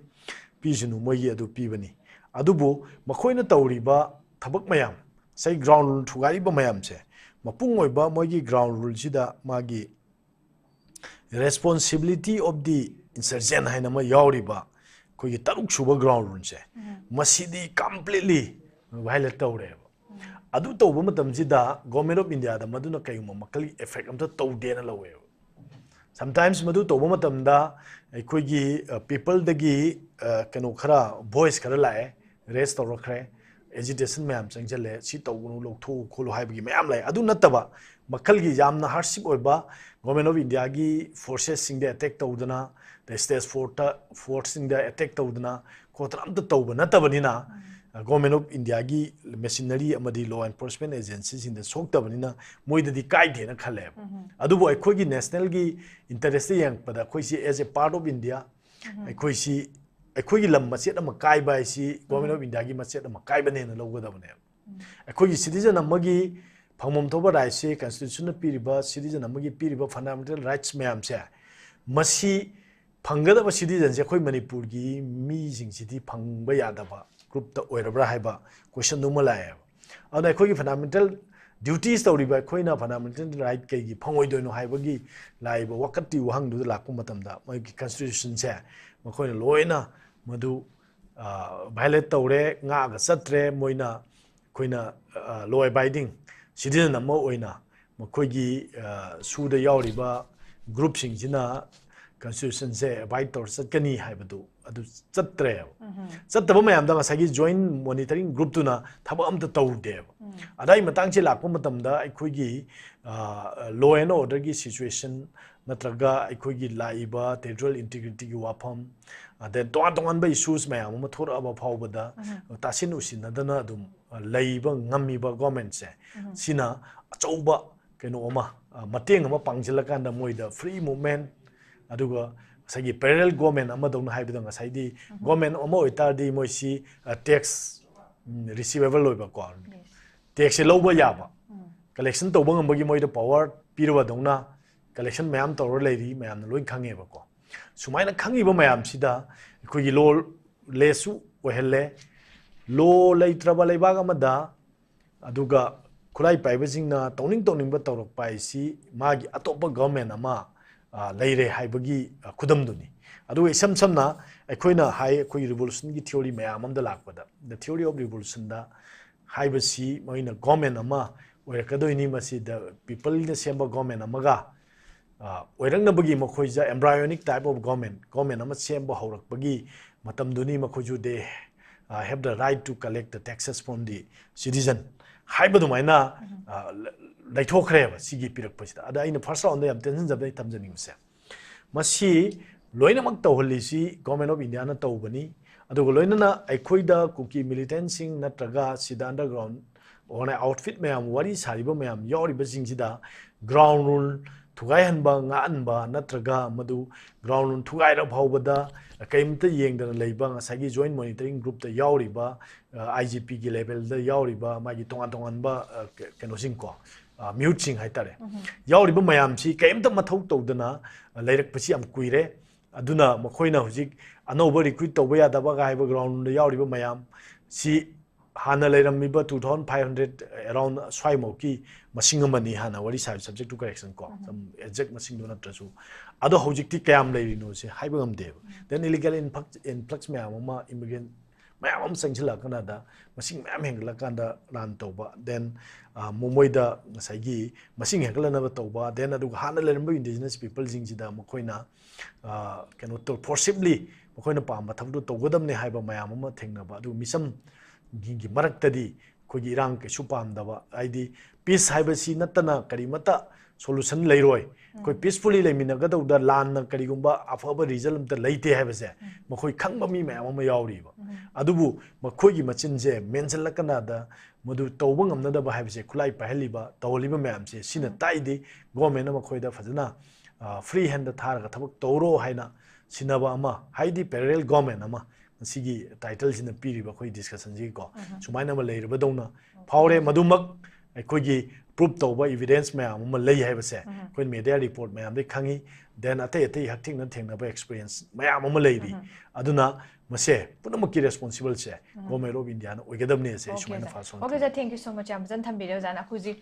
ꯄꯤꯁꯅꯨ, ꯃꯣꯏꯒꯤ ꯑꯗꯨ ꯄꯤꯕꯅꯤ꯫ ꯑꯗꯨꯕꯨ ꯃꯈꯣꯏꯅ ꯇꯧꯔꯤꯕ ꯊꯕꯛ ꯃꯌꯥꯝ, ꯉꯁꯥꯏ ground rule ꯊꯨꯒꯥꯏꯔꯤꯕ ꯃꯌꯥꯝꯁꯦ, ꯃꯄꯨꯡ ꯑꯣꯏꯕ ꯃꯣꯏꯒꯤ ground ruleꯁꯤꯗ ꯃꯥꯒꯤ responsibility of the insurgent ꯍꯥꯏꯅ ꯑꯃ ꯌꯥꯎꯔꯤꯕ ꯑꯩꯈꯣꯏꯒꯤ ꯇꯔꯨꯛ ꯁꯨꯕ ground ruleꯁꯦ, ꯃꯁꯤꯗꯤ completely violate ꯇꯧꯔꯦꯕ꯫ ꯑꯗꯨ ꯇꯧꯕ ꯃꯇꯝꯁꯤꯗ Government of Indiaꯗ ꯃꯗꯨꯅ ꯀꯩꯒꯨꯝꯕ ꯃꯈꯜꯒꯤ effect ꯑꯝꯇ ꯇꯧꯗꯦꯅ ꯂꯧꯋꯦꯕ꯫ Sometimes ꯃꯗꯨ ꯇꯧꯕ ꯃꯇꯝꯗ ꯑꯩꯈꯣꯏꯒꯤ, ꯑ, peopleꯗꯒꯤ, ꯑ, ꯀꯩꯅꯣ ꯈꯔ, voice ꯈꯔ ꯂꯥꯛꯑꯦ, raise ꯇꯧꯔꯛꯈ꯭ꯔꯦ, agitation ꯃꯌꯥꯝ ꯆꯪꯁꯤꯜꯂꯦ, ꯁꯤ ꯇꯧꯒꯅꯨ, ꯂꯧꯊꯣꯛꯎ ꯈꯣꯠꯂꯨ ꯍꯥꯏꯕꯒꯤ ꯃꯌꯥꯝ ꯂꯩ꯫ ꯑꯗꯨ ꯅꯠꯇꯕ ꯃꯈꯜꯒꯤ ꯌꯥꯝꯅ hardship ꯑꯣꯏꯕ Government of Indiaꯒꯤ forcesꯁꯤꯡꯗ attack ꯇꯧꯗꯅ, the state forceꯇ, forceꯁꯤꯡꯗ attack ꯇꯧꯗꯅ ꯈꯣꯠꯇꯅ ꯑꯝꯇ ꯇꯧꯕ ꯅꯠꯇꯕꯅꯤꯅ, Government of Indiaꯒꯤ machinery ꯑꯃꯗꯤ law enforcement agencyꯁꯤꯡꯗ ꯁꯣꯛꯇꯕꯅꯤꯅ ꯃꯣꯏꯗꯗꯤ ꯀꯥꯏꯗꯦꯅ ꯈꯜꯂꯦꯕ꯫ ꯑꯗꯨꯕꯨ ꯑꯩꯈꯣꯏꯒꯤ nationalꯒꯤ interestꯇ ꯌꯦꯡꯉꯛꯄꯗ ꯑꯩꯈꯣꯏꯁꯤ as a part of India, ꯑꯩꯈꯣꯏꯁꯤ, ꯑꯩꯈꯣꯏꯒꯤ ꯂꯝ ꯃꯆꯦꯠ ꯑꯃ ꯀꯥꯏꯕ ꯍꯥꯏꯁꯤ Government of Indiaꯒꯤ ꯃꯆꯦꯠ ꯑꯃ ꯀꯥꯏꯕꯅꯦꯅ ꯂꯧꯒꯗꯕꯅꯦꯕ꯫ ꯑꯩꯈꯣꯏꯒꯤ citizen ꯑꯃꯒꯤ ꯐꯪꯐꯝ ꯊꯣꯛꯄ rightꯁꯦ, constitutionꯅ ꯄꯤꯔꯤꯕ, citizen ꯑꯃꯒꯤ ꯄꯤꯔꯤꯕ fundamental rights ꯃꯌꯥꯝꯁꯦ, ꯃꯁꯤ ꯐꯪꯒꯗꯕ citizenꯁꯦ ꯑꯩꯈꯣꯏ ꯃꯅꯤꯄꯨꯔꯒꯤ ꯃꯤꯁꯤꯡꯁꯤꯗꯤ ꯐꯪꯕ ꯌꯥꯗꯕ groupꯇ ꯑꯣꯏꯔꯕ꯭ꯔꯥ ꯍꯥꯏꯕ questionꯗꯨꯃ ꯂꯥꯛꯑꯦꯕ꯫ ꯑꯗꯨꯅ ꯑꯩꯈꯣꯏꯒꯤ fundamental duties ꯇꯧꯔꯤꯕ ꯑꯩꯈꯣꯏꯅ fundamental right ꯀꯩꯒꯤ ꯐꯪꯉꯣꯏꯗꯣꯏꯅꯣ ꯍꯥꯏꯕꯒꯤ ꯂꯥꯛꯏꯕ ꯋꯥꯀꯠꯇꯤ ꯋꯥꯍꯪꯗꯨꯗ ꯂꯥꯛꯄ ꯃꯇꯝꯗ ꯃꯣꯏꯒꯤ constitutionꯁꯦ ꯃꯈꯣꯏꯅ ꯂꯣꯏꯅ ꯃꯗꯨ, ꯑ, violate ꯇꯧꯔꯦ, ꯉꯥꯛꯑꯒ ꯆꯠꯇ꯭ꯔꯦ꯫ ꯃꯣꯏꯅ, ꯑꯩꯈꯣꯏꯅ, ꯑ, law abiding citizen ꯑꯃ ꯑꯣꯏꯅ ꯃꯈꯣꯏꯒꯤ, ꯑ, ꯁꯨꯗ ꯌꯥꯎꯔꯤꯕ groupꯁꯤꯡꯁꯤꯅ constitutionꯁꯦ abide ꯇꯧꯔ ꯆꯠꯀꯅꯤ ꯍꯥꯏꯕꯗꯨ ꯑꯗꯨ ꯆꯠꯇ꯭ꯔꯦꯕ꯫ ꯆꯠꯇꯕ ꯃꯌꯥꯝꯗ ꯉꯁꯥꯏꯒꯤ joint monitoring groupꯇꯨꯅ ꯊꯕꯛ ꯑꯝꯇ ꯇꯧꯗꯦꯕ꯫ ꯑꯗꯥꯏ ꯃꯇꯥꯡꯁꯦ ꯂꯥꯛꯄ ꯃꯇꯝꯗ ꯑꯩꯈꯣꯏꯒꯤ, ꯑ, law and orderꯒꯤ situation ꯅꯠꯇ꯭ꯔꯒ ꯑꯩꯈꯣꯏꯒꯤ ꯂꯥꯛꯏꯕ territorial integrityꯒꯤ ꯋꯥꯐꯝ, then ꯇꯣꯉꯥꯟ ꯇꯣꯉꯥꯟꯕ issues ꯃꯌꯥꯝ ꯑꯃ ꯊꯣꯔꯛꯑꯕ ꯐꯥꯎꯕꯗ ꯇꯥꯁꯤꯟ ꯎꯁꯤꯟꯅꯗꯅ ꯑꯗꯨꯝ ꯂꯩꯕ ꯉꯝꯃꯤꯕ governmentꯁꯦ, ꯁꯤꯅ ꯑꯆꯧꯕ ꯀꯩꯅꯣ ꯑꯃ, ꯃꯇꯦꯡ ꯑꯃ ꯄꯥꯡꯁꯤꯜꯂꯀꯥꯟꯗ ꯃꯣꯏꯗ free movement, ꯑꯗꯨꯒ ꯉꯁꯥꯏꯒꯤ parallel government ꯑꯃꯗꯧꯅ ꯍꯥꯏꯕꯗ ꯉꯁꯥꯏꯗꯤ government ꯑꯃ ꯑꯣꯏꯇꯥꯔꯗꯤ ꯃꯣꯏꯁꯤ tax receivable ꯑꯣꯏꯕꯀꯣ, taxꯁꯦ ꯂꯧꯕ ꯌꯥꯕ, collection ꯇꯧꯕ ꯉꯝꯕꯒꯤ ꯃꯣꯏꯗ power ꯄꯤꯔꯕꯗꯧꯅ collection ꯃꯌꯥꯝ ꯇꯧꯔ ꯂꯩꯔꯤ, ꯃꯌꯥꯝꯅ ꯂꯣꯏ ꯈꯪꯉꯦꯕꯀꯣ꯫ ꯁꯨꯃꯥꯏꯅ ꯈꯪꯉꯤꯕ ꯃꯌꯥꯝꯁꯤꯗ ꯑꯩꯈꯣꯏꯒꯤ lawlessꯁꯨ ꯑꯣꯏꯍꯜꯂꯦ꯫ Law ꯂꯩꯇ꯭ꯔꯕ ꯂꯩꯕꯥꯛ ꯑꯃꯗ, ꯑꯗꯨꯒ ꯈꯨꯠꯂꯥꯏ ꯄꯥꯏꯕꯁꯤꯡꯅ ꯇꯧꯅꯤꯡ ꯇꯧꯅꯤꯡꯕ ꯇꯧꯔꯛꯄ ꯍꯥꯏꯁꯤ ꯃꯥꯒꯤ ꯑꯇꯣꯞꯄ government ꯑꯃ ꯂꯩꯔꯦ ꯍꯥꯏꯕꯒꯤ ꯈꯨꯗꯝꯗꯨꯅꯤ꯫ ꯑꯗꯨꯒ ꯏꯁꯝ ꯁꯝꯅ ꯑꯩꯈꯣꯏꯅ ꯍꯥꯏ, ꯑꯩꯈꯣꯏꯒꯤ revolutionꯒꯤ theory ꯃꯌꯥꯝ ꯑꯃꯗ ꯂꯥꯛꯄꯗ, the theory of revolutionꯗ ꯍꯥꯏꯕꯁꯤ ꯃꯣꯏꯅ government ꯑꯃ ꯑꯣꯏꯔꯛꯀꯗꯣꯏꯅꯤ, ꯃꯁꯤꯗ peopleꯅ ꯁꯦꯝꯕ government ꯑꯃꯒ ꯑꯣꯏꯔꯛꯅꯕꯒꯤ ꯃꯈꯣꯏꯁꯦ embryonic type of government, government ꯑꯃ ꯁꯦꯝꯕ ꯍꯧꯔꯛꯄꯒꯤ ꯃꯇꯝꯗꯨꯅꯤ꯫ ꯃꯈꯣꯏꯁꯨ they have the right to collect the taxes from the citizen ꯍꯥꯏꯕ ꯑꯗꯨꯃꯥꯏꯅ ꯂꯩꯊꯣꯛꯈ꯭ꯔꯦꯕ ꯁꯤꯒꯤ ꯄꯤꯔꯛꯄꯁꯤꯗ꯫ ꯑꯗ ꯑꯩꯅ first roundꯗ ꯌꯥꯝ ꯇꯦꯟꯁꯤꯟꯖꯕꯗ ꯑꯩ ꯊꯝꯖꯅꯤꯡꯕꯁꯦ, ꯃꯁꯤ ꯂꯣꯏꯅꯃꯛ ꯇꯧꯍꯜꯂꯤꯁꯤ Government of Indiaꯅ ꯇꯧꯕꯅꯤ꯫ ꯑꯗꯨꯒ ꯂꯣꯏꯅꯅ ꯑꯩꯈꯣꯏꯗ ꯀꯨꯀꯤ militantꯁꯤꯡ ꯅꯠꯇ꯭ꯔꯒ ꯁꯤꯗ underground ꯑꯣꯔꯒꯅꯥꯏ outfit ꯃꯌꯥꯝ, ꯋꯥꯔꯤ ꯁꯥꯔꯤꯕ ꯃꯌꯥꯝ ꯌꯥꯎꯔꯤꯕꯁꯤꯡꯁꯤꯗ ground rule ꯊꯨꯒꯥꯏꯍꯟꯕ, ꯉꯥꯛꯍꯟꯕ ꯅꯠꯇ꯭ꯔꯒ ꯃꯗꯨ ground rule ꯊꯨꯒꯥꯏꯔ ꯐꯥꯎꯕꯗ ꯀꯔꯤꯝꯇ ꯌꯦꯡꯗꯅ ꯂꯩꯕ, ꯉꯁꯥꯏꯒꯤ joint monitoring groupꯇ ꯌꯥꯎꯔꯤꯕ, IGPꯒꯤ levelꯗ ꯌꯥꯎꯔꯤꯕ, ꯃꯥꯒꯤ ꯇꯣꯉꯥꯟ ꯇꯣꯉꯥꯟꯕ ꯀꯩꯅꯣꯁꯤꯡꯀꯣ, ꯃꯤꯍꯨꯠꯁꯤꯡ ꯍꯥꯏꯇꯥꯔꯦ, ꯌꯥꯎꯔꯤꯕ ꯃꯌꯥꯝꯁꯤ ꯀꯔꯤꯝꯇ ꯃꯊꯧ ꯇꯧꯗꯅ ꯂꯩꯔꯛꯄꯁꯤ ꯌꯥꯝ ꯀꯨꯏꯔꯦ꯫ ꯑꯗꯨꯅ ꯃꯈꯣꯏꯅ ꯍꯧꯖꯤꯛ ꯑꯅꯧꯕ recruit ꯇꯧꯕ ꯌꯥꯗꯕꯒ ꯍꯥꯏꯕ ground ruleꯗ ꯌꯥꯎꯔꯤꯕ ꯃꯌꯥꯝ ꯁꯤ ꯍꯥꯟꯅ ꯂꯩꯔꯝꯃꯤꯕ two thousand five hundred around ꯁ꯭ꯋꯥꯏꯃꯨꯛꯀꯤ ꯃꯁꯤꯡ ꯑꯃꯅꯤ, ꯍꯥꯟꯅ ꯋꯥꯔꯤ ꯁꯥꯕ subject to correction ꯀꯣ, exact ꯃꯁꯤꯡꯗꯨ ꯅꯠꯇ꯭ꯔꯁꯨ꯫ ꯑꯗꯣ ꯍꯧꯖꯤꯛꯇꯤ ꯀꯌꯥꯝ ꯂꯩꯔꯤꯅꯣꯁꯦ ꯍꯥꯏꯕ ꯉꯝꯗꯦꯕ꯫ Then illegal influx, influx ꯃꯌꯥꯝ ꯑꯃ, immigrant ꯃꯌꯥꯝ ꯑꯃ ꯆꯪꯁꯤꯜꯂꯛꯑꯀꯥꯟꯗ ꯃꯁꯤꯡ ꯃꯌꯥꯝ ꯍꯦꯟꯒꯠꯂꯛꯀꯥꯟꯗ run ꯇꯧꯕ, then ꯃꯣꯏꯗ ꯉꯁꯥꯏꯒꯤ ꯃꯁꯤꯡ ꯍꯦꯟꯒꯠꯂꯛꯅꯕ ꯇꯧꯕ, then ꯑꯗꯨꯒ ꯍꯥꯟꯅ ꯂꯩꯔꯝꯕ indigenous peopleꯁꯤꯡꯁꯤꯗ ꯃꯈꯣꯏꯅ ꯀꯩꯅꯣ ꯇꯧ, forcibly ꯃꯈꯣꯏꯅ ꯄꯥꯝꯕ ꯊꯕꯛꯇꯨ ꯇꯧꯒꯗꯕꯅꯤ ꯍꯥꯏꯕ ꯃꯌꯥꯝ ꯑꯃ ꯊꯦꯡꯅꯕ꯫ ꯑꯗꯨꯒ ꯃꯤꯆꯝꯒꯤ ꯃꯔꯛꯇꯗꯤ ꯑꯩꯈꯣꯏꯒꯤ ꯏꯔꯥꯡ ꯀꯩꯁꯨ ꯄꯥꯝꯗꯕ, ꯍꯥꯏꯗꯤ peace ꯍꯥꯏꯕꯁꯤ ꯅꯠꯇꯅ ꯀꯔꯤꯃꯠꯇ solution ꯂꯩꯔꯣꯏ, ꯑꯩꯈꯣꯏ peacefully ꯂꯩꯃꯤꯟꯅꯒꯗꯧꯗ ꯂꯥꯟꯅ ꯀꯔꯤꯒꯨꯝꯕ ꯑꯐꯕ result ꯑꯝꯇ ꯂꯩꯇꯦ ꯍꯥꯏꯕꯁꯦ ꯃꯈꯣꯏ ꯈꯪꯕ ꯃꯤ ꯃꯌꯥꯝ ꯑꯃ ꯌꯥꯎꯔꯤꯕ꯫ ꯑꯗꯨꯕꯨ ꯃꯈꯣꯏꯒꯤ ꯃꯆꯤꯟꯁꯦ ꯃꯦꯟꯁꯤꯜꯂꯛꯀꯅꯗ ꯃꯗꯨ ꯇꯧꯕ ꯉꯝꯅꯗꯕ ꯍꯥꯏꯕꯁꯦ, ꯈꯨꯠꯂꯥꯏ ꯄꯥꯏꯍꯜꯂꯤꯕ, ꯇꯧꯍꯜꯂꯤꯕ ꯃꯌꯥꯝꯁꯦ ꯁꯤꯅ ꯇꯥꯛꯏꯗꯤ government ꯅ ꯃꯈꯣꯏꯗ ꯐꯖꯅ free hand ꯊꯥꯔꯒ ꯊꯕꯛ ꯇꯧꯔꯣ ꯍꯥꯏꯅ ꯁꯤꯟꯅꯕ ꯑꯃ, ꯍꯥꯏꯗꯤ parallel government ꯑꯃ ꯉꯁꯤꯒꯤ title ꯁꯤꯅ ꯄꯤꯔꯤꯕ ꯑꯩꯈꯣꯏ discussion ꯁꯤꯒꯤꯀꯣ, ꯁꯨꯃꯥꯏꯅ ꯑꯃ ꯂꯩꯔꯕꯗꯧꯅ ꯐꯥꯎꯔꯦ꯫ ꯃꯗꯨꯃꯛ ꯑꯩꯈꯣꯏꯒꯤ proof ꯇꯧꯕ evidence ꯃꯌꯥꯝ ꯑꯃ ꯂꯩ ꯍꯥꯏꯕꯁꯦ ꯑꯩꯈꯣꯏ media report ꯃꯌꯥꯝꯗꯒꯤ ꯈꯪꯉꯤ꯫ Then ꯑꯇꯩ ꯑꯇꯩ ꯍꯛꯊꯦꯡꯅ ꯊꯦꯡꯅꯕ experience ꯃꯌꯥꯝ ꯑꯃ ꯂꯩꯔꯤ꯫ ꯑꯗꯨꯅ ꯃꯁꯦ ꯄꯨꯝꯅꯃꯛꯀꯤ responsible say Government of India ꯅ ꯑꯣꯏꯒꯗꯕꯅꯦ ꯁꯦ ꯑꯩ ꯁꯨꯃꯥꯏꯅ ꯐꯥꯁꯣꯟ ꯊꯝꯖꯒꯦ꯫ Thank you so much꯫ ꯌꯥꯝ ꯐꯖꯅ ꯊꯝꯕꯤꯔꯦ ꯑꯣꯖꯥꯅ꯫ ꯑꯩꯈꯣꯏ ꯍꯧꯖꯤꯛ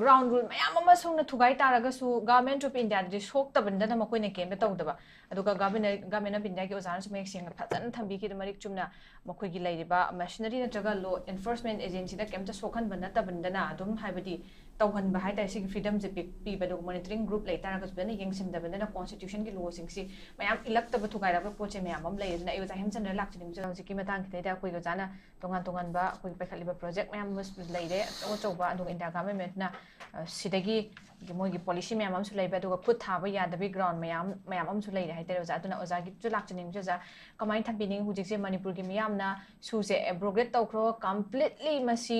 ground rule ꯃꯌꯥꯝ ꯑꯃ ꯁꯣꯝꯅ ꯊꯨꯒꯥꯏ ꯇꯥꯔꯒꯁꯨ Government of India ꯗꯗꯤ ꯁꯣꯛꯇꯕꯅꯤꯅ ꯃꯈꯣꯏꯅ ꯀꯩꯝꯇ ꯇꯧꯗꯕ, ꯑꯗꯨꯒ Government of India ꯒꯤ ꯑꯣꯖꯥꯅꯁꯨ ꯃꯌꯦꯛ ꯁꯦꯡꯅ ꯐꯖꯅ ꯊꯝꯕꯤꯈꯤꯗ ꯃꯔꯤꯛ ꯆꯨꯝꯅ ꯃꯈꯣꯏꯒꯤ ꯂꯩꯔꯤꯕ machinery ꯅꯠꯇ꯭ꯔꯒ law enforcement agency ꯗ ꯀꯩꯝꯇ ꯁꯣꯛꯍꯟꯕ ꯅꯠꯇꯕꯅꯤꯅ ꯑꯗꯨꯝ ꯍꯥꯏꯕꯗꯤ ꯇꯧꯍꯟꯕ ꯍꯥꯏꯇꯥꯔꯦ꯫ ꯁꯤꯒꯤ freedom ꯁꯦ ꯄꯤ- ꯄꯤꯕ, ꯑꯗꯨꯒ monitoring group ꯂꯩ ꯇꯥꯔꯒꯁꯨ ꯐꯖꯅ ꯌꯦꯡꯁꯤꯟꯗꯕꯅꯤꯅ constitution ꯒꯤ law ꯁꯤꯡꯁꯤ ꯃꯌꯥꯝ ꯏꯜꯂꯛꯇꯕ ꯊꯨꯒꯥꯏꯔꯛꯄ ꯄꯣꯠꯁꯦ ꯃꯌꯥꯝ ꯑꯃ ꯂꯩ꯫ ꯑꯗꯨꯅ ꯑꯩ ꯑꯣꯖꯥ ꯍꯦꯝꯆꯟꯗ꯭ꯔ ꯂꯥꯛꯆꯅꯤꯡꯕꯁꯦ ꯍꯧꯖꯤꯛꯀꯤ ꯃꯇꯥꯡꯁꯤꯗꯩꯗ ꯑꯩꯈꯣꯏꯒꯤ ꯑꯣꯖꯥꯅ ꯇꯣꯉꯥꯟ ꯇꯣꯉꯥꯟꯕ ꯑꯩꯈꯣꯏꯒꯤ ꯄꯥꯏꯈꯠꯂꯤꯕ project ꯃꯌꯥꯝ ꯑꯃꯁꯨ ꯂꯩꯔꯦ ꯑꯆꯧ ꯑꯆꯧꯕ, ꯑꯗꯨꯒ India Government ꯅ ꯁꯤꯗꯒꯤ ꯃꯣꯏꯒꯤ policy ꯃꯌꯥꯝ ꯑꯃꯁꯨ ꯂꯩꯕ, ꯑꯗꯨꯒ ꯈꯨꯠ ꯊꯥꯕ ꯌꯥꯗꯕꯒꯤ ground ꯃꯌꯥꯝ ꯃꯌꯥꯝ ꯑꯃꯁꯨ ꯂꯩꯔꯦ ꯍꯥꯏꯇꯥꯔꯦ ꯑꯣꯖꯥ꯫ ꯑꯗꯨꯅ ꯑꯣꯖꯥꯒꯤꯁꯨ ꯂꯥꯛꯆꯅꯤꯡꯕꯁꯦ ꯑꯣꯖꯥ, ꯀꯃꯥꯏꯅ ꯊꯝꯕꯤꯅꯤꯡꯉꯤ ꯍꯧꯖꯤꯛꯁꯦ ꯃꯅꯤꯄꯨꯔꯒꯤ ꯃꯤꯌꯥꯝꯅ ꯁꯨꯁꯦ abrogate ꯇꯧꯈ꯭ꯔꯣ, completely ꯃꯁꯤ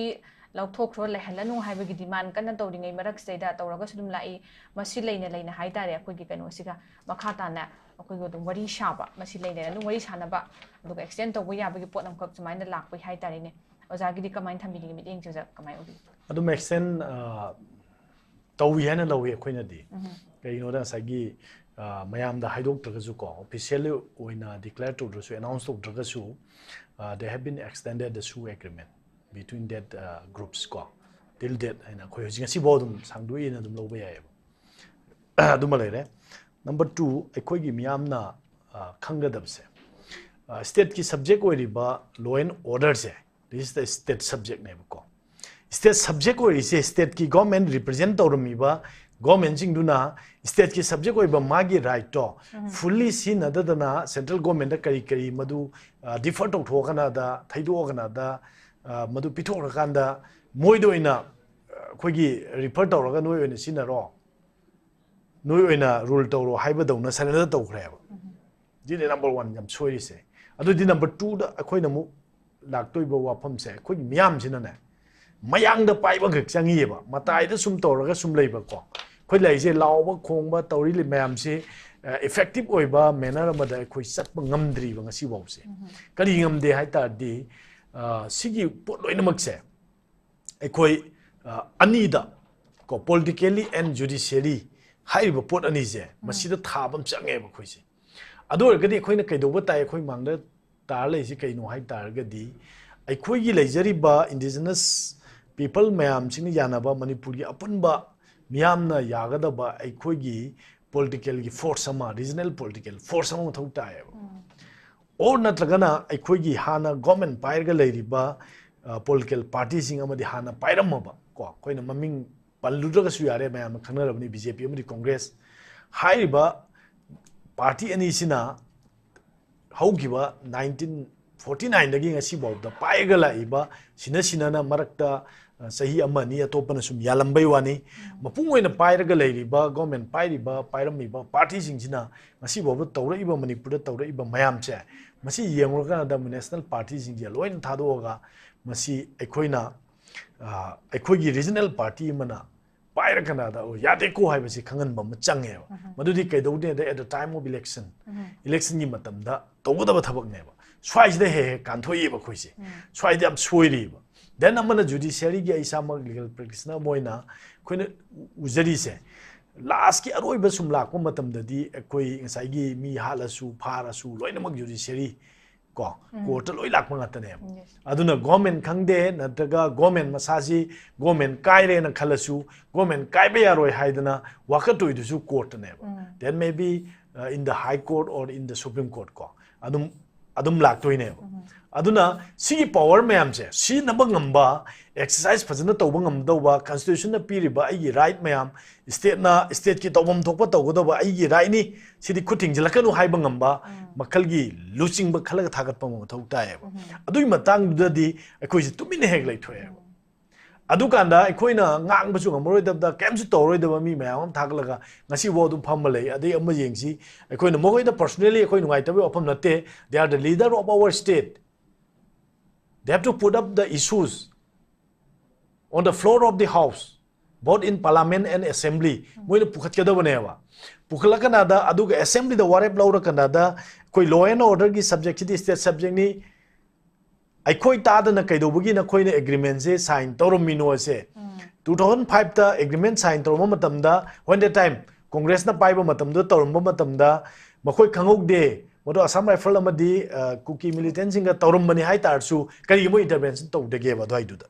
ꯂꯧꯊꯣꯛꯈ꯭ꯔꯣ, ꯂꯩꯍꯜꯂꯅꯨ ꯍꯥꯏꯕꯒꯤ demand ꯀꯟꯅ ꯇꯧꯔꯤꯉꯩ ꯃꯔꯛꯁꯤꯗꯩꯗ ꯇꯧꯔꯒꯁꯨ ꯑꯗꯨꯝ ꯂꯥꯛꯏ꯫ ꯃꯁꯤ ꯂꯩꯅ ꯂꯩꯅ ꯍꯥꯏꯇꯥꯔꯦ ꯑꯩꯈꯣꯏꯒꯤ ꯀꯩꯅꯣꯁꯤꯒ ꯃꯈꯥ ꯇꯥꯅ ꯑꯩꯈꯣꯏꯒꯤ ꯑꯗꯨꯝ ꯋꯥꯔꯤ ꯁꯥꯕ, ꯃꯁꯤ ꯂꯩꯅ ꯑꯗꯨꯝ ꯋꯥꯔꯤ ꯁꯥꯟꯅꯕ, ꯑꯗꯨꯒ extend ꯇꯧꯕ ꯌꯥꯕꯒꯤ ꯄꯣꯠ ꯑꯃꯈꯛ ꯁꯨꯃꯥꯏꯅ ꯂꯥꯛꯄꯩ ꯍꯥꯏꯇꯥꯔꯦꯅꯦ꯫ ꯑꯣꯖꯥꯒꯤꯗꯤ ꯀꯃꯥꯏꯅ ꯊꯝꯕꯤꯅꯤꯡꯉꯤ? ꯃꯤꯠꯌꯦꯡꯁꯦ ꯑꯣꯖꯥ ꯀꯃꯥꯏꯅ ꯎꯕꯤ? ꯑꯗꯨꯝ extend ꯇꯧꯏ ꯍꯥꯏꯅ ꯂꯧꯏ ꯑꯩꯈꯣꯏꯅꯗꯤ꯫ ꯀꯩꯒꯤꯅꯣꯗ ꯉꯁꯥꯏꯒꯤ ꯃꯌꯥꯝꯗ ꯍꯥꯏꯗꯣꯛꯇ꯭ꯔꯒꯁꯨꯀꯣ, officially ꯑꯣꯏꯅ declare ꯇꯧꯗ꯭ꯔꯁꯨ, announce ꯇꯧꯗ꯭ꯔꯒꯁꯨ, they have been extended the SoO agreement between that groups ꯀꯣ, till date ꯍꯥꯏꯅ ꯑꯩꯈꯣꯏ ꯍꯧꯖꯤꯛ ꯉꯁꯤꯐꯥꯎ ꯑꯗꯨꯝ ꯁꯥꯡꯗꯣꯛꯏꯅ ꯑꯗꯨꯝ ꯂꯧꯕ ꯌꯥꯏꯑꯕ꯫ ꯑꯗꯨꯃ ꯂꯩꯔꯦ꯫ Number two, ꯑꯩꯈꯣꯏꯒꯤ ꯃꯤꯌꯥꯝꯅ ꯈꯪꯒꯗꯕꯁꯦ, state ꯀꯤ subject ꯑꯣꯏꯔꯤꯕ law and order say, this is the state subject ꯅꯦꯕꯀꯣ꯫ State subject ꯑꯣꯏꯔꯤꯁꯦ, state ꯀꯤ government represent ꯇꯧꯔꯝꯃꯤꯕ government ꯁꯤꯡꯗꯨꯅ state ꯀꯤ subject ꯑꯣꯏꯕ ꯃꯥꯒꯤ right ꯇꯣ fully ꯁꯤꯖꯤꯟꯅꯗꯗꯅ central government ꯗ ꯀꯔꯤ ꯀꯔꯤ ꯃꯗꯨ defer ꯇꯧꯊꯣꯛꯑꯀꯥꯟꯗ, ꯊꯩꯗꯣꯛꯑꯀꯥꯟꯗ, ꯃꯗꯨ ꯄꯤꯊꯣꯛꯈ꯭ꯔꯀꯥꯟꯗ ꯃꯣꯏꯗ ꯑꯣꯏꯅ ꯑꯩꯈꯣꯏꯒꯤ refer ꯇꯧꯔꯒ ꯅꯣꯏ ꯑꯣꯏꯅ ꯁꯤꯖꯤꯟꯅꯔꯣ, ꯅꯣꯏ ꯑꯣꯏꯅ rule ꯇꯧꯔꯣ ꯍꯥꯏꯕꯗꯧꯅ surrender ꯇꯧꯈ꯭ꯔꯦꯕ꯫ ꯁꯤꯅꯤ number one ꯌꯥꯝ ꯁꯣꯏꯔꯤꯁꯦ꯫ ꯑꯗꯨꯗꯤ number twoꯗ ꯑꯩꯈꯣꯏꯅ ꯑꯃꯨꯛ ꯂꯥꯛꯇꯣꯏꯕ ꯋꯥꯐꯝꯁꯦ, ꯑꯩꯈꯣꯏꯒꯤ ꯃꯤꯌꯥꯝꯁꯤꯅꯅꯦ, ꯃꯌꯥꯡꯗ ꯄꯥꯏꯕ ꯈꯛ ꯆꯪꯉꯤꯑꯕ, ꯃꯇꯥꯏꯗ ꯁꯨꯝ ꯇꯧꯔꯒ ꯁꯨꯝ ꯂꯩꯕꯀꯣ꯫ ꯑꯩꯈꯣꯏ ꯂꯩꯔꯤꯁꯦ, ꯂꯥꯎꯕ ꯈꯣꯡꯕ ꯇꯧꯔꯤ ꯃꯌꯥꯝꯁꯤ, ꯑ, effective ꯑꯣꯏꯕ manner ꯑꯃꯗ ꯑꯩꯈꯣꯏ ꯆꯠꯄ ꯉꯝꯗ꯭ꯔꯤꯕ ꯉꯁꯤꯐꯥꯎꯁꯦ꯫ ꯀꯔꯤ ꯉꯝꯗꯦ ꯍꯥꯏ ꯇꯥꯔꯗꯤ, ꯑ, ꯁꯤꯒꯤ ꯄꯣꯠ ꯂꯣꯏꯅꯃꯛꯁꯦ ꯑꯩꯈꯣꯏ, ꯑ, ꯑꯅꯤꯗ ꯀꯣ, politically and judiciary ꯍꯥꯏꯔꯤꯕ ꯄꯣꯠ ꯑꯅꯤꯁꯦ, ꯃꯁꯤꯗ ꯊꯥꯕ ꯑꯃ ꯆꯪꯉꯦꯕ ꯑꯩꯈꯣꯏꯁꯦ꯫ ꯑꯗꯨ ꯑꯣꯏꯔꯒꯗꯤ ꯑꯩꯈꯣꯏꯅ ꯀꯩꯗꯧꯕ ꯇꯥꯏ, ꯑꯩꯈꯣꯏ ꯃꯥꯡꯗ ꯇꯥꯔ ꯂꯩꯁꯤ ꯀꯩꯅꯣ ꯍꯥꯏ ꯇꯥꯔꯒꯗꯤ, ꯑꯩꯈꯣꯏꯒꯤ ꯂꯩꯖꯔꯤꯕ indigenous people ꯃꯌꯥꯝꯁꯤꯡꯅ ꯌꯥꯅꯕ ꯃꯅꯤꯄꯨꯔꯒꯤ ꯑꯄꯨꯟꯕ ꯃꯤꯌꯥꯝꯅ ꯌꯥꯒꯗꯕ ꯑꯩꯈꯣꯏꯒꯤ politicalꯒꯤ force ꯑꯃ, regional political force ꯑꯃ ꯃꯊꯧ ꯇꯥꯏꯌꯦꯕ꯫ Or ꯅꯠꯇ꯭ꯔꯒꯅ ꯑꯩꯈꯣꯏꯒꯤ ꯍꯥꯟꯅ government ꯄꯥꯏꯔꯒ ꯂꯩꯔꯤꯕ, ꯑ, political partyꯁꯤꯡ ꯑꯃꯗꯤ ꯍꯥꯟꯅ ꯄꯥꯏꯔꯝꯃꯕ, ꯀꯣ, ꯑꯩꯈꯣꯏꯅ ꯃꯃꯤꯡ ꯄꯜꯂꯨꯗ꯭ꯔꯒꯁꯨ ꯌꯥꯔꯦ, ꯃꯌꯥꯝꯅ ꯈꯪꯅꯔꯕꯅꯤ, BJP ꯑꯃꯗꯤ Congress ꯍꯥꯏꯔꯤꯕ party ꯑꯅꯤꯁꯤꯅ ꯍꯧꯈꯤꯕ nineteen forty nineꯗꯒꯤ ꯉꯁꯤ ꯐꯥꯎꯗ ꯄꯥꯏꯔꯒ ꯂꯥꯛꯏꯕ, ꯁꯤꯅ ꯁꯤꯅꯅ ꯃꯔꯛꯇ, ꯑ, ꯆꯍꯤ ꯑꯃ ꯑꯅꯤ ꯑꯇꯣꯞꯄꯅ ꯁꯨꯝ ꯌꯥꯜꯂꯝꯕꯩ ꯋꯥꯅꯤ꯫ ꯃꯄꯨꯡ ꯑꯣꯏꯅ ꯄꯥꯏꯔꯒ ꯂꯩꯔꯤꯕ, government ꯄꯥꯏꯔꯤꯕ, ꯄꯥꯏꯔꯝꯃꯤꯕ partyꯁꯤꯡꯁꯤꯅ ꯉꯁꯤ ꯐꯥꯎꯕ ꯇꯧꯔꯛꯏꯕ, ꯃꯅꯤꯄꯨꯔꯗ ꯇꯧꯔꯛꯏꯕ ꯃꯌꯥꯝꯁꯦ, ꯃꯁꯤ ꯌꯦꯡꯉꯨꯔꯀꯥꯟꯗ national partyꯁꯤꯡꯁꯦ ꯂꯣꯏꯅ ꯊꯥꯗꯣꯛꯑꯒ ꯃꯁꯤ ꯑꯩꯈꯣꯏꯅ, ꯑ, ꯑꯩꯈꯣꯏꯒꯤ regional party ꯑꯃꯅ ꯄꯥꯏꯔ ꯀꯥꯟꯗ, "ꯑꯣ, ꯌꯥꯗꯦꯀꯣ" ꯍꯥꯏꯕꯁꯤ ꯈꯪꯍꯟꯕ ꯑꯃ ꯆꯪꯉꯦꯕ꯫ ꯃꯗꯨꯗꯤ ꯀꯩꯗꯧꯗꯦꯗ, at the time of election, electionꯒꯤ ꯃꯇꯝꯗ ꯇꯧꯒꯗꯕ ꯊꯕꯛꯅꯦꯕ꯫ ꯁ꯭ꯋꯥꯏꯁꯤꯗ ꯍꯦꯛ ꯍꯦꯛ ꯀꯥꯟꯊꯣꯛꯏꯕ ꯑꯩꯈꯣꯏꯁꯦ꯫ ꯁ꯭ꯋꯥꯏꯗ ꯌꯥꯝ ꯁꯣꯏꯔꯤꯕ꯫ Then ꯑꯃꯅ judiciaryꯒꯤ, ꯑꯩ ꯏꯁꯥꯃꯛ legal practitionerꯝ ꯑꯣꯏꯅ ꯑꯩꯈꯣꯏꯅ ꯎꯖꯔꯤꯁꯦ, lastꯀꯤ ꯑꯔꯣꯏꯕ ꯁꯨꯝ ꯂꯥꯛꯄ ꯃꯇꯝꯗꯗꯤ ꯑꯩꯈꯣꯏ ꯉꯁꯥꯏꯒꯤ ꯃꯤ ꯍꯥꯠꯂꯁꯨ, ꯐꯥꯔꯁꯨ, ꯂꯣꯏꯅꯃꯛ judiciary, ꯀꯣ, courtꯇ ꯂꯣꯏ ꯂꯥꯛꯄ ꯉꯥꯛꯇꯅꯦꯕ꯫ Yes. ꯑꯗꯨꯅ government ꯈꯪꯗꯦ, ꯅꯠꯇ꯭ꯔꯒ government ꯃꯁꯥꯁꯤ government ꯀꯥꯏꯔꯦꯅ ꯈꯜꯂꯁꯨ, government ꯀꯥꯏꯕ ꯌꯥꯔꯣꯏ ꯍꯥꯏꯗꯅ ꯋꯥꯀꯠꯇꯣꯏꯗꯨꯁꯨ courtꯇꯅꯦꯕ꯫ Then maybe, uh, in the High Court or in the Supreme Court, ꯀꯣ, ꯑꯗꯨꯝ, ꯑꯗꯨꯝ ꯂꯥꯛꯇꯣꯏꯅꯦꯕ꯫ ꯑꯗꯨꯅ ꯁꯤꯒꯤ power ꯃꯌꯥꯝꯁꯦ ꯁꯤꯖꯤꯟꯅꯕ ꯉꯝꯕ, exercise ꯐꯖꯅ ꯇꯧꯕ ꯉꯝꯗꯧꯕ, constitutionꯅ ꯄꯤꯔꯤꯕ ꯑꯩꯒꯤ right ꯃꯌꯥꯝ, stateꯅ stateꯀꯤ ꯇꯧꯐꯝ ꯊꯣꯛꯄ ꯇꯧꯒꯗꯧꯕ ꯑꯩꯒꯤ rightꯅꯤ, ꯁꯤꯗꯤ ꯈꯨꯠ ꯊꯤꯡꯖꯤꯜꯂꯛꯀꯅꯨ ꯍꯥꯏꯕ ꯉꯝꯕ ꯃꯈꯜꯒꯤ ꯂꯨꯆꯤꯡꯕ ꯈꯜꯂꯒ ꯊꯥꯒꯠꯄ ꯑꯃ ꯃꯊꯧ ꯇꯥꯏꯌꯦꯕ꯫ ꯑꯗꯨꯒꯤ ꯃꯇꯥꯡꯗꯨꯗꯗꯤ ꯑꯩꯈꯣꯏꯁꯦ ꯇꯨꯃꯤꯟꯅ ꯍꯦꯛ ꯂꯩꯊꯣꯛꯑꯦꯕ꯫ ꯑꯗꯨꯀꯥꯟꯗ ꯑꯩꯈꯣꯏꯅ ꯉꯥꯡꯕꯁꯨ ꯉꯝꯃꯔꯣꯏꯗꯕꯗ, ꯀꯩꯝꯁꯨ ꯇꯧꯔꯔꯣꯏꯗꯕ ꯃꯤ ꯃꯌꯥꯝ ꯑꯃ ꯊꯥꯒꯠꯂꯒ ꯉꯁꯤꯐꯥꯎ ꯑꯗꯨꯝ ꯐꯝꯃ ꯂꯩ꯫ ꯑꯗꯩ ꯑꯃ ꯌꯦꯡꯁꯤ, ꯑꯩꯈꯣꯏꯅ ꯃꯈꯣꯏꯗ personally ꯑꯩꯈꯣꯏ ꯅꯨꯡꯉꯥꯏꯇꯕꯒꯤ ꯋꯥꯐꯝ ꯅꯠꯇꯦ, they are the leader of our state, they have to put up the issues on the floor of the house, both in parliament and assembly, ꯃꯣꯏꯅ ꯄꯨꯈꯠꯀꯗꯕꯅꯦꯕ꯫ ꯄꯨꯈꯠꯂꯀꯥꯟꯗ ꯑꯗꯨꯒ assemblyꯗ ꯋꯥꯔꯦꯞ ꯂꯧꯔꯀꯥꯟꯗ ꯑꯩꯈꯣꯏ law and orderꯒꯤ subjectꯁꯤꯗꯤ state subjectꯅꯤ, ꯑꯩꯈꯣꯏ ꯇꯥꯗꯅ ꯀꯩꯗꯧꯕꯒꯤ ꯅꯈꯣꯏꯅ agreementꯁꯦ sign ꯇꯧꯔꯝꯃꯤꯅꯣꯁꯦ꯫ Two thousand fiveꯇ agreement sign ꯇꯧꯔꯝꯕ ꯃꯇꯝꯗ, when that time Congressꯅ ꯄꯥꯏꯕ ꯃꯇꯝꯗ ꯇꯧꯔꯝꯕ ꯃꯇꯝꯗ ꯃꯈꯣꯏ ꯈꯪꯍꯧꯗꯦ꯫ ꯃꯗꯨ Assam Rifle ꯑꯃꯗꯤ ꯀꯨꯀꯤ militantꯁꯤꯡꯒ ꯇꯧꯔꯝꯕꯅꯤ ꯍꯥꯏꯇꯥꯔꯁꯨ ꯀꯔꯤꯒꯤ ꯃꯣꯏ intervention ꯇꯧꯗꯒꯦꯕ ꯑꯗꯨꯋꯥꯏꯗꯨꯗ?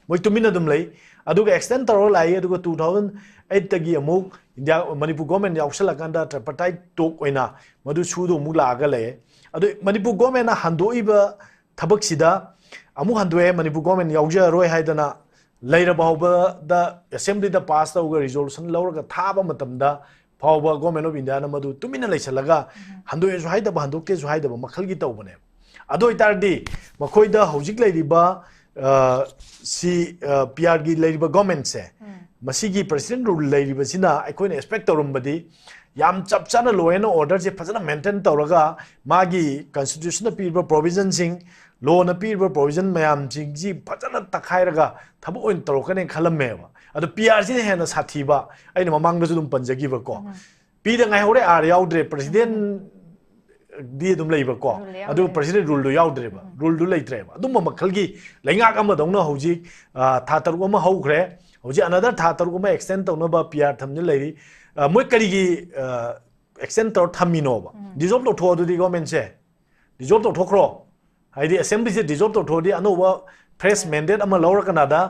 ꯃꯣꯏ ꯇꯨꯃꯤꯟꯅ ꯑꯗꯨꯝ ꯂꯩ꯫ ꯑꯗꯨꯒ extend ꯇꯧꯔ ꯂꯥꯛꯏ꯫ ꯑꯗꯨꯒ two thousand eightꯇꯒꯤ ꯑꯃꯨꯛ India, Manipur government ꯌꯥꯎꯁꯜꯂꯀꯥꯟꯗ tripartite talk ꯑꯣꯏꯅ ꯃꯗꯨ ꯁꯨꯗꯣ ꯑꯃꯨꯛ ꯂꯥꯛꯑꯒ ꯂꯩ꯫ ꯑꯗꯨ ꯃꯅꯤꯄꯨꯔ governmentꯅ ꯍꯟꯗꯣꯛꯏꯕ ꯊꯕꯛꯁꯤꯗ ꯑꯃꯨꯛ ꯍꯟꯗꯣꯛꯑꯦ, ꯃꯅꯤꯄꯨꯔ government ꯌꯥꯎꯖꯔꯔꯣꯏ ꯍꯥꯏꯗꯅ ꯂꯩꯔꯕ ꯐꯥꯎꯕꯗ assemblyꯗ pass ꯇꯧꯔꯒ resolution ꯂꯧꯔꯒ ꯊꯥꯕ ꯃꯇꯝꯗ ꯐꯥꯎꯕ Government of Indiaꯅ ꯃꯗꯨ ꯇꯨꯃꯤꯟꯅ ꯂꯩꯁꯜꯂꯒ ꯍꯟꯗꯣꯛꯑꯦꯁꯨ ꯍꯥꯏꯗꯕ, ꯍꯟꯗꯣꯛꯇꯦꯁꯨ ꯍꯥꯏꯗꯕ ꯃꯈꯜꯒꯤ ꯇꯧꯕꯅꯦꯕ꯫ ꯑꯗꯨ ꯑꯣꯏꯇꯥꯔꯗꯤ ꯃꯈꯣꯏꯗ ꯍꯧꯖꯤꯛ ꯂꯩꯔꯤꯕ, ꯑ, ꯁꯤ, ꯑ, PRꯒꯤ ꯂꯩꯔꯤꯕ governmentꯁꯦ, ꯃꯁꯤꯒꯤ President rule ꯂꯩꯔꯤꯕꯁꯤꯅ ꯑꯩꯈꯣꯏꯅ expect ꯇꯧꯔꯝꯕꯗꯤ ꯌꯥꯝ ꯆꯞ ꯆꯥꯅ law and orderꯁꯦ ꯐꯖꯅ maintain ꯇꯧꯔꯒ ꯃꯥꯒꯤ constitutionꯅ ꯄꯤꯔꯤꯕ provisionꯁꯤꯡ, lawꯅ ꯄꯤꯔꯤꯕ provision ꯃꯌꯥꯝꯁꯤꯡꯁꯤ ꯐꯖꯅ ꯇꯛꯈꯥꯏꯔꯒ ꯊꯕꯛ ꯑꯣꯏꯅ ꯇꯧꯔꯛꯀꯅꯦꯅ ꯈꯜꯂꯝꯃꯦꯕ꯫ ꯑꯗꯣ PRꯁꯤꯅ ꯍꯦꯟꯅ ꯁꯥꯊꯤꯕ, ꯑꯩꯅ ꯃꯃꯥꯡꯗꯁꯨ ꯑꯗꯨꯝ ꯄꯟꯖꯈꯤꯕꯀꯣ꯫ ꯄꯤꯗ ꯉꯥꯏꯍꯧꯔꯦ, R ꯌꯥꯎꯗ꯭ꯔꯦ, Presidentꯗꯤ ꯑꯗꯨꯝ ꯂꯩꯕꯀꯣ꯫ Rule ꯑꯗꯨ ꯌꯥꯎꯗ꯭ꯔꯦ꯫ President ruleꯗꯨ ꯌꯥꯎꯗ꯭ꯔꯦꯕ, ruleꯗꯨ ꯂꯩꯇ꯭ꯔꯦꯕ꯫ ꯑꯗꯨꯝꯕ ꯃꯈꯜꯒꯤ ꯂꯩꯉꯥꯛ ꯑꯃꯗꯧꯅ ꯍꯧꯖꯤꯛ, ꯑ, ꯊꯥ ꯇꯔꯨꯛ ꯑꯃ ꯍꯧꯈ꯭ꯔꯦ, ꯍꯧꯖꯤꯛ another ꯊꯥ ꯇꯔꯨꯛ ꯑꯃ extend ꯇꯧꯅꯕ PR ꯊꯝꯖꯤꯜ ꯂꯩꯔꯤ꯫ ꯑ, ꯃꯣꯏ ꯀꯔꯤꯒꯤ, ꯑ, extend ꯇꯧꯔ ꯊꯝꯃꯤꯅꯣꯕ? Dissolve ꯇꯧꯊꯣꯛꯑꯣ ꯑꯗꯨꯗꯤ governmentꯁꯦ꯫ Dissolve ꯇꯧꯊꯣꯛꯈ꯭ꯔꯣ꯫ ꯍꯥꯏꯗꯤ assemblyꯁꯦ dissolve ꯇꯧꯊꯣꯛꯑꯗꯤ ꯑꯅꯧꯕ fresh mandate ꯑꯃ ꯂꯧꯔꯀꯥꯟꯗ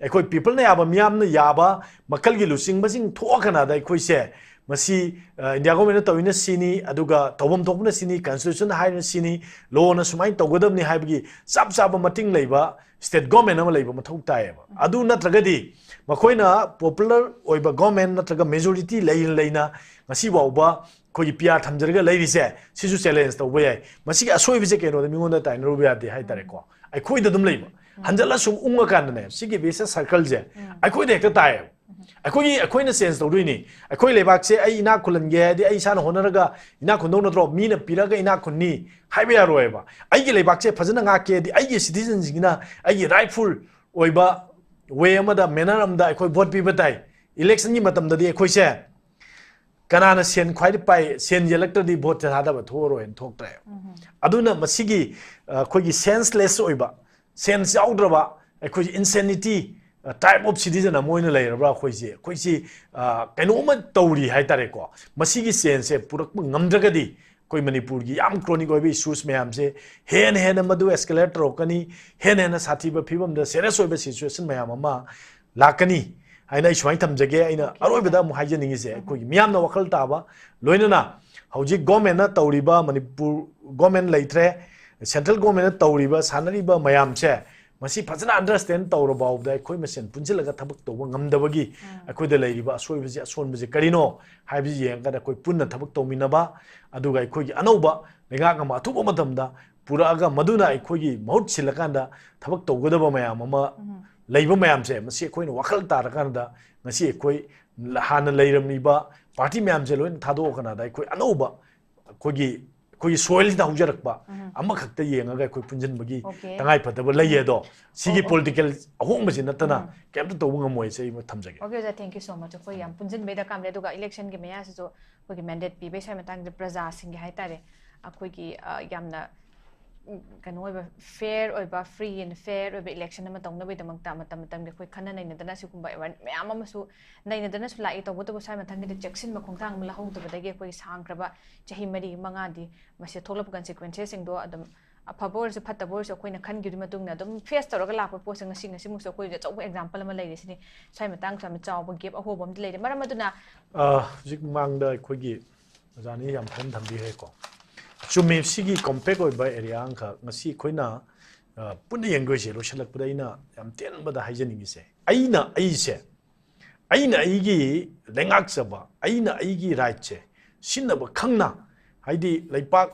ꯑꯩꯈꯣꯏ peopleꯅ ꯌꯥꯕ, ꯃꯤꯌꯥꯝꯅ ꯌꯥꯕ ꯃꯈꯜꯒꯤ ꯂꯨꯆꯤꯡꯕꯁꯤꯡ ꯊꯣꯛꯑꯀꯥꯟꯗ ꯑꯩꯈꯣꯏꯁꯦ ꯃꯁꯤ, ꯑ, India governmentꯅ ꯇꯧꯔꯤꯅ ꯁꯤꯅꯤ, ꯑꯗꯨꯒ ꯇꯧꯐꯝ ꯊꯣꯛꯄꯅ ꯁꯤꯅꯤ, constitutionꯅ ꯍꯥꯏꯔꯤꯅ ꯁꯤꯅꯤ, lawꯅ ꯁꯨꯃꯥꯏꯅ ꯇꯧꯒꯗꯕꯅꯤ ꯍꯥꯏꯕꯒꯤ ꯆꯞ ꯆꯥꯕ ꯃꯇꯤꯡ ꯂꯩꯕ state government ꯑꯃ ꯂꯩꯕ ꯃꯊꯧ ꯇꯥꯏꯌꯦꯕ꯫ ꯑꯗꯨ ꯅꯠꯇ꯭ꯔꯒꯗꯤ ꯃꯈꯣꯏꯅ popular ꯑꯣꯏꯕ government ꯅꯠꯇ꯭ꯔꯒ majority ꯂꯩꯅ ꯂꯩꯅ ꯉꯁꯤ ꯐꯥꯎꯕ ꯑꯩꯈꯣꯏꯒꯤ PR ꯊꯝꯖꯔꯒ ꯂꯩꯔꯤꯁꯦ, ꯁꯤꯁꯨ challenge ꯇꯧꯕ ꯌꯥꯏ꯫ ꯃꯁꯤꯒꯤ ꯑꯁꯣꯏꯕꯁꯦ ꯀꯩꯅꯣꯗ ꯃꯤꯉꯣꯟꯗ ꯇꯥꯏꯅꯔꯨꯕ ꯌꯥꯗꯦ ꯍꯥꯏꯇꯥꯔꯦꯀꯣ꯫ ꯑꯩꯈꯣꯏꯗ ꯑꯗꯨꯝ ꯂꯩꯕ꯫ ꯍꯟꯖꯜꯂ ꯁꯨꯝ ꯎꯪꯉꯀꯥꯟꯗꯅꯦ, ꯁꯤꯒꯤ vicious circleꯁꯦ ꯑꯩꯈꯣꯏꯗ ꯍꯦꯛꯇ ꯇꯥꯏꯌꯦꯕ꯫ ꯑꯩꯈꯣꯏꯒꯤ, ꯑꯩꯈꯣꯏꯅ change ꯇꯧꯗꯣꯏꯅꯤ꯫ ꯑꯩꯈꯣꯏ ꯂꯩꯕꯥꯛꯁꯦ ꯑꯩ ꯏꯅꯥꯛ ꯈꯨꯜꯍꯟꯒꯦ ꯍꯥꯏꯗꯤ ꯑꯩ ꯏꯁꯥꯅ ꯍꯣꯠꯅꯔꯒ ꯏꯅꯥꯛ ꯈꯨꯟꯗꯧ ꯅꯠꯇ꯭ꯔꯣ? ꯃꯤꯅ ꯄꯤꯔꯒ ꯏꯅꯥꯛ ꯈꯨꯟꯅꯤ ꯍꯥꯏꯕ ꯌꯥꯔꯣꯏꯕ꯫ ꯑꯩꯒꯤ ꯂꯩꯕꯥꯛꯁꯦ ꯐꯖꯅ ꯉꯥꯛꯀꯦ ꯍꯥꯏꯗꯤ ꯑꯩꯒꯤ citizenꯁꯤꯡꯁꯤꯅ ꯑꯩꯒꯤ rightful ꯑꯣꯏꯕ way ꯑꯃꯗ, manner ꯑꯃꯗ ꯑꯩꯈꯣꯏ vote ꯄꯤꯕ ꯇꯥꯏ꯫ Electionꯒꯤ ꯃꯇꯝꯗꯗꯤ ꯑꯩꯈꯣꯏꯁꯦ ꯀꯅꯥꯅ ꯁꯦꯟ ꯈ꯭ꯋꯥꯏꯗꯒꯤ ꯄꯥꯏ, ꯁꯦꯟ ꯌꯦꯜꯂꯛꯇ꯭ꯔꯗꯤ vote ꯊꯥꯗꯕ ꯊꯣꯛꯑꯔꯣꯏꯅ ꯊꯣꯛꯇ꯭ꯔꯦ꯫ ꯑꯗꯨꯅ ꯃꯁꯤꯒꯤ, ꯑ, ꯑꯩꯈꯣꯏꯒꯤ senseless ꯑꯣꯏꯕ, sense ꯌꯥꯎꯗ꯭ꯔꯕ, ꯑꯩꯈꯣꯏꯁꯤ insanity, ꯑ, type of citizen ꯑꯃ ꯑꯣꯏꯅ ꯂꯩꯔꯕ꯭ꯔꯥ? ꯑꯩꯈꯣꯏꯁꯤ, ꯑꯩꯈꯣꯏꯁꯤ, ꯑ, ꯀꯩꯅꯣꯝꯃ ꯇꯧꯔꯤ ꯍꯥꯏꯇꯥꯔꯦꯀꯣ꯫ ꯃꯁꯤꯒꯤ changeꯁꯦ ꯄꯨꯔꯛꯄ ꯉꯝꯗ꯭ꯔꯒꯗꯤ ꯑꯩꯈꯣꯏ ꯃꯅꯤꯄꯨꯔꯒꯤ ꯌꯥꯝ chronic ꯑꯣꯏꯕ issues ꯃꯌꯥꯝꯁꯦ ꯍꯦꯟꯅ ꯍꯦꯟꯅ ꯃꯗꯨ escalate ꯇꯧꯔꯛꯀꯅꯤ, ꯍꯦꯟꯅ ꯍꯦꯟꯅ ꯁꯥꯊꯤꯕ ꯐꯤꯕꯝꯗ serious ꯑꯣꯏꯕ situation ꯃꯌꯥꯝ ꯑꯃ ꯂꯥꯛꯀꯅꯤ ꯍꯥꯏꯅ ꯑꯩ ꯁꯨꯃꯥꯏꯅ ꯊꯝꯖꯒꯦ꯫ ꯑꯩꯅ ꯑꯔꯣꯏꯕꯗ ꯑꯃꯨꯛ ꯍꯥꯏꯖꯅꯤꯡꯉꯤꯁꯦ, ꯑꯩꯈꯣꯏꯒꯤ ꯃꯤꯌꯥꯝꯅ ꯋꯥꯈꯜ ꯇꯥꯕ, ꯂꯣꯏꯅꯅ ꯍꯧꯖꯤꯛ governmentꯅ ꯇꯧꯔꯤꯕ, ꯃꯅꯤꯄꯨꯔ government ꯂꯩꯇ꯭ꯔꯦ, central governmentꯅ ꯇꯧꯔꯤꯕ, ꯁꯥꯟꯅꯔꯤꯕ ꯃꯌꯥꯝꯁꯦ, ꯃꯁꯤ ꯐꯖꯅ understand ꯇꯧꯔ ꯐꯥꯎꯕꯗ ꯑꯩꯈꯣꯏ ꯃꯁꯦꯟ ꯄꯨꯟꯁꯤꯜꯂꯒ ꯊꯕꯛ ꯇꯧꯕ ꯉꯝꯗꯕꯒꯤ ꯑꯩꯈꯣꯏꯗ ꯂꯩꯔꯤꯕ ꯑꯁꯣꯏꯕꯁꯦ, ꯑꯁꯣꯟꯕꯁꯦ ꯀꯔꯤꯅꯣ ꯍꯥꯏꯕꯁꯤ ꯌꯦꯡꯉꯀꯥꯟꯗ ꯑꯩꯈꯣꯏ ꯄꯨꯟꯅ ꯊꯕꯛ ꯇꯧꯃꯤꯟꯅꯕ, ꯑꯗꯨꯒ ꯑꯩꯈꯣꯏꯒꯤ ꯑꯅꯧꯕ ꯂꯩꯉꯥꯛ ꯑꯃ ꯑꯊꯨꯕ ꯃꯇꯝꯗ ꯄꯨꯔꯛꯑꯒ ꯃꯗꯨꯅ ꯑꯩꯈꯣꯏꯒꯤ ꯃꯍꯨꯠ ꯁꯤꯜꯂꯀꯥꯟꯗ ꯊꯕꯛ ꯇꯧꯒꯗꯕ ꯃꯌꯥꯝ ꯑꯃ ꯂꯩꯕ ꯃꯌꯥꯝꯁꯦ, ꯃꯁꯤ ꯑꯩꯈꯣꯏꯅ ꯋꯥꯈꯜ ꯇꯥꯔꯀꯥꯟꯗ ꯉꯁꯤ ꯑꯩꯈꯣꯏ ꯍꯥꯟꯅ ꯂꯩꯔꯝꯃꯤꯕ party ꯃꯌꯥꯝꯁꯦ ꯂꯣꯏꯅ ꯊꯥꯗꯣꯛꯑꯀꯥꯟꯗ ꯑꯩꯈꯣꯏ ꯑꯅꯧꯕ ꯑꯩꯈꯣꯏꯒꯤ, ꯑꯩꯈꯣꯏꯒꯤ soilꯁꯤꯗ ꯍꯧꯖꯔꯛꯄ ꯑꯃꯈꯛꯇ ꯌꯦꯡꯉꯒ ꯑꯩꯈꯣꯏ ꯄꯨꯟꯁꯤꯟꯕꯒꯤ Okay. ꯇꯉꯥꯏ ꯐꯗꯕ ꯂꯩꯌꯦ꯫ ꯑꯗꯣ ꯁꯤꯒꯤ ꯑꯣ, ꯑꯣ꯫ Political ꯑꯍꯣꯡꯕꯁꯤ ꯅꯠꯇꯅ ꯎꯝ꯫ ꯀꯩꯝꯇ ꯇꯧꯕ ꯉꯝꯃꯣꯏ ꯍꯥꯏꯁꯦ ꯑꯩ ꯊꯝꯖꯒꯦ꯫ Okay, ꯑꯣꯖꯥ, thank you so much꯫ ꯑꯩꯈꯣꯏ ꯌꯥꯝ ꯄꯨꯟꯁꯤꯟꯕꯩ ꯗꯔꯀꯥꯔ ꯂꯩ꯫ ꯑꯗꯨꯒ electionꯒꯤ ꯃꯌꯥꯁꯤꯁꯨ ꯑꯩꯈꯣꯏꯒꯤ mandate ꯄꯤꯕꯩ ꯁ꯭ꯋꯥꯏ ꯃꯇꯥꯡꯁꯤꯗ ꯄ꯭ꯔꯖꯥꯁꯤꯡꯒꯤ ꯍꯥꯏꯇꯥꯔꯦ, ꯑꯩꯈꯣꯏꯒꯤ, ꯑ, ꯌꯥꯝꯅ, ꯎꯝ, ꯀꯩꯅꯣ ꯑꯣꯏꯕ, fair ꯑꯣꯏꯕ, free and fair ꯑꯣꯏꯕ election ꯑꯃ ꯇꯧꯅꯕꯒꯤꯗꯃꯛꯇ ꯃꯇꯝ ꯃꯇꯝꯒꯤ ꯑꯩꯈꯣꯏ ꯈꯟꯅ ꯅꯩꯅꯗꯅ ꯁꯤꯒꯨꯝꯕ aware ꯃꯌꯥꯝ ꯑꯃꯁꯨ ꯅꯩꯅꯗꯅꯁꯨ ꯂꯥꯛꯏ꯫ ꯇꯧꯕꯇꯕꯨ ꯁ꯭ꯋꯥꯏ ꯃꯊꯪꯒꯤꯗ ꯆꯦꯛꯁꯤꯟꯕ ꯈꯣꯡꯊꯥꯡ ꯑꯃ ꯂꯧꯍꯧꯗꯕꯗꯒꯤ ꯑꯩꯈꯣꯏꯒꯤ ꯁꯥꯡꯈ꯭ꯔꯕ ꯆꯍꯤ ꯃꯔꯤ ꯃꯉꯥꯗꯤ ꯃꯁꯤꯗ ꯊꯣꯛꯂꯛꯄ consequencesꯁꯤꯡꯗꯣ ꯑꯗꯨꯝ ꯑꯐꯕ ꯑꯣꯏꯔꯁꯨ ꯐꯠꯇꯕ ꯑꯣꯏꯔꯁꯨ ꯑꯩꯈꯣꯏꯅ ꯈꯟꯈꯤꯕꯒꯤ ꯃꯇꯨꯡꯗ ꯑꯗꯨꯝ face ꯇꯧꯔꯒ ꯂꯥꯛꯄ ꯄꯣꯠꯁꯦ ꯉꯁꯤ, ꯉꯁꯤꯃꯛꯁꯨ ꯑꯩꯈꯣꯏꯒꯤ ꯑꯆꯧꯕ example ꯑꯃ ꯂꯩꯔꯤꯁꯤꯅꯤ꯫ ꯁ꯭ꯋꯥꯏ ꯃꯇꯥꯡꯁꯨ ꯌꯥꯝꯅ ꯆꯥꯎꯕ gap ꯑꯍꯣꯕ ꯑꯃꯗꯤ ꯂꯩꯔꯦ꯫ ꯃꯔꯝ ꯑꯗꯨꯅ ꯑ, ꯍꯧꯖꯤꯛ ꯃꯃꯥꯡꯗ ꯑꯩꯈꯣꯏꯒꯤ ꯑꯣꯖꯥꯅ ꯌꯥꯝ ꯐꯖꯅ ꯊꯝꯕꯤꯈ꯭ꯔꯦꯀꯣ꯫ ꯆꯨꯝꯃꯤ, ꯁꯤꯒꯤ compact ꯑꯣꯏꯕ area ꯑꯃꯈꯛ ꯉꯁꯤ ꯑꯩꯈꯣꯏꯅ, ꯑ, ꯄꯨꯟꯅ ꯌꯦꯡꯗꯣꯏꯁꯦ꯫ ꯂꯣꯏꯁꯤꯜꯂꯛꯄꯗ ꯑꯩꯅ ꯌꯥꯝ ꯇꯦꯟꯕꯗ ꯍꯥꯏꯖꯅꯤꯡꯉꯤꯁꯦ, ꯑꯩꯅ ꯑꯩꯁꯦ, ꯑꯩꯅ ꯑꯩꯒꯤ ꯂꯩꯉꯥꯛꯆꯕ, ꯑꯩꯅ ꯑꯩꯒꯤ rightꯁꯦ ꯁꯤꯟꯅꯕ ꯈꯪꯅ, ꯍꯥꯏꯗꯤ ꯂꯩꯄꯥꯛ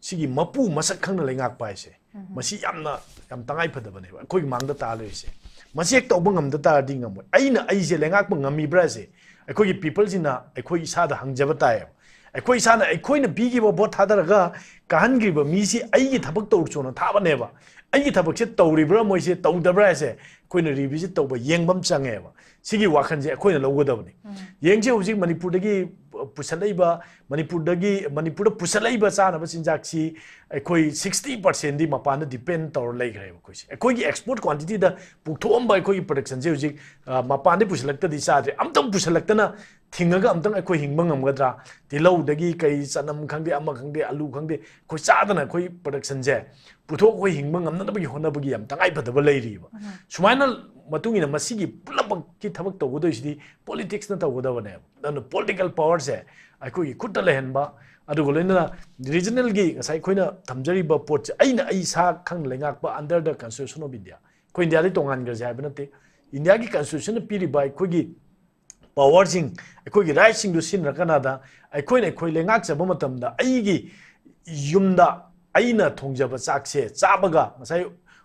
ꯁꯤꯒꯤ ꯃꯄꯨ ꯃꯁꯛ ꯈꯪꯅ ꯂꯩꯉꯥꯛꯄ ꯍꯥꯏꯁꯦ, ꯃꯁꯤ ꯌꯥꯝꯅ ꯌꯥꯝ ꯇꯉꯥꯏ ꯐꯗꯕꯅꯦꯕ ꯑꯩꯈꯣꯏꯒꯤ ꯃꯥꯡꯗ ꯇꯥ ꯂꯩꯔꯤꯁꯦ꯫ ꯃꯁꯤ ꯍꯦꯛ ꯇꯧꯕ ꯉꯝꯗ ꯇꯥꯔꯗꯤ ꯉꯝꯃꯣꯏ꯫ ꯑꯩꯅ ꯑꯩꯁꯦ ꯂꯩꯉꯥꯛꯄ ꯉꯝꯃꯤꯕ꯭ꯔꯥꯁꯦ ꯑꯩꯈꯣꯏꯒꯤ peopleꯁꯤꯅ ꯑꯩꯈꯣꯏ ꯏꯁꯥꯗ ꯍꯪꯖꯕ ꯇꯥꯏꯌꯦꯕ꯫ ꯑꯩꯈꯣꯏ ꯏꯁꯥꯅ ꯑꯩꯈꯣꯏꯅ ꯄꯤꯈꯤꯕ ꯚꯣꯠ ꯊꯥꯗꯔꯒ ꯀꯥꯍꯟꯈ꯭ꯔꯤꯕ ꯃꯤꯁꯤ ꯑꯩꯒꯤ ꯊꯕꯛ ꯇꯧꯔꯨ ꯆꯣꯅ ꯊꯥꯕꯅꯦꯕ꯫ ꯑꯩꯒꯤ ꯊꯕꯛꯁꯦ ꯇꯧꯔꯤꯕ꯭ꯔꯥ ꯃꯣꯏꯁꯦ ꯇꯧꯗꯕ꯭ꯔꯥ ꯍꯥꯏꯁꯦ ꯑꯩꯈꯣꯏꯅ revisit ꯇꯧꯕ, ꯌꯦꯡꯕ ꯑꯃ ꯆꯪꯉꯦꯕ꯫ ꯁꯤꯒꯤ ꯋꯥꯈꯜꯁꯦ ꯑꯩꯈꯣꯏꯅ ꯂꯧꯒꯗꯕꯅꯤ꯫ ꯌꯦꯡꯁꯤ, ꯍꯧꯖꯤꯛ ꯃꯅꯤꯄꯨꯔꯗꯒꯤ ꯄꯨꯁꯜꯂꯛꯏꯕ, ꯃꯅꯤꯄꯨꯔꯗꯒꯤ, ꯃꯅꯤꯄꯨꯔꯗ ꯄꯨꯁꯜꯂꯛꯏꯕ ꯆꯥꯅꯕ ꯆꯤꯟꯖꯥꯛꯁꯤ ꯑꯩꯈꯣꯏ sixty percentꯗꯤ ꯃꯄꯥꯟꯗ depend ꯇꯧꯔ ꯂꯩꯈ꯭ꯔꯦꯕ꯫ ꯑꯩꯈꯣꯏꯁꯦ, ꯑꯩꯈꯣꯏꯒꯤ export quantityꯗ ꯄꯨꯊꯣꯛꯑꯝꯕ ꯑꯩꯈꯣꯏꯒꯤ productionꯁꯦ ꯍꯧꯖꯤꯛ, ꯑ, ꯃꯄꯥꯟꯗꯒꯤ ꯄꯨꯁꯤꯜꯂꯛꯇꯗꯤ ꯆꯥꯗ꯭ꯔꯦ꯫ ꯑꯝꯇꯪ ꯄꯨꯁꯤꯜꯂꯛꯇꯅ ꯊꯤꯡꯉꯒ ꯑꯝꯇꯪ ꯑꯩꯈꯣꯏ ꯍꯤꯡꯕ ꯉꯝꯒꯗ꯭ꯔꯥ? ꯇꯤꯜꯍꯧꯗꯒꯤ ꯀꯩ, ꯆꯅꯝ ꯈꯪꯗꯦ, ꯑꯃ ꯈꯪꯗꯦ, ꯑꯂꯨ ꯈꯪꯗꯦ, ꯑꯩꯈꯣꯏ ꯆꯥꯗꯅ ꯑꯩꯈꯣꯏ productionꯁꯦ ꯄꯨꯊꯣꯛ ꯑꯩꯈꯣꯏ ꯍꯤꯡꯕ ꯉꯝꯅꯅꯕꯒꯤ ꯍꯣꯠꯅꯕꯒꯤ ꯌꯥꯝ ꯇꯉꯥꯏ ꯐꯗꯕ ꯂꯩꯔꯤꯕ꯫ ꯁꯨꯃꯥꯏꯅ ꯃꯇꯨꯡ ꯏꯟꯅ ꯃꯁꯤꯒꯤ ꯄꯨꯝꯅꯃꯛꯀꯤ ꯊꯕꯛ ꯇꯧꯒꯗꯣꯏꯁꯤꯗꯤ politicsꯅ ꯇꯧꯒꯗꯕꯅꯦꯕ꯫ ꯑꯗꯨꯅ political powerꯁꯦ ꯑꯩꯈꯣꯏꯒꯤ ꯈꯨꯠꯇ ꯂꯩꯍꯟꯕ, ꯑꯗꯨꯒ ꯂꯣꯏꯅꯅ regionalꯒꯤ ꯉꯁꯥꯏ ꯑꯩꯈꯣꯏꯅ ꯊꯝꯖꯔꯤꯕ ꯄꯣꯠꯁꯦ ꯑꯩꯅ ꯑꯩ ꯏꯁꯥ ꯈꯪꯅ ꯂꯩꯉꯥꯛꯄ under the Constitution of India, ꯑꯩꯈꯣꯏ ꯏꯟꯗꯤꯌꯥꯗꯤ ꯇꯣꯉꯥꯟꯈ꯭ꯔꯁꯦ ꯍꯥꯏꯕ ꯅꯠꯇꯦ꯫ ꯏꯟꯗꯤꯌꯥꯒꯤ Constitutionꯅ ꯄꯤꯔꯤꯕ ꯑꯩꯈꯣꯏꯒꯤ powerꯁꯤꯡ, ꯑꯩꯈꯣꯏꯒꯤ rightꯁꯤꯡꯗꯨ ꯁꯤꯖꯤꯟꯅꯔꯀꯥꯟꯗ ꯑꯩꯈꯣꯏꯅ ꯑꯩꯈꯣꯏ ꯂꯩꯉꯥꯛꯆꯕ ꯃꯇꯝꯗ ꯑꯩꯒꯤ ꯌꯨꯝꯗ ꯑꯩꯅ ꯊꯣꯡꯖꯕ ꯆꯥꯛꯁꯦ ꯆꯥꯕꯒ, ꯉꯁꯥꯏ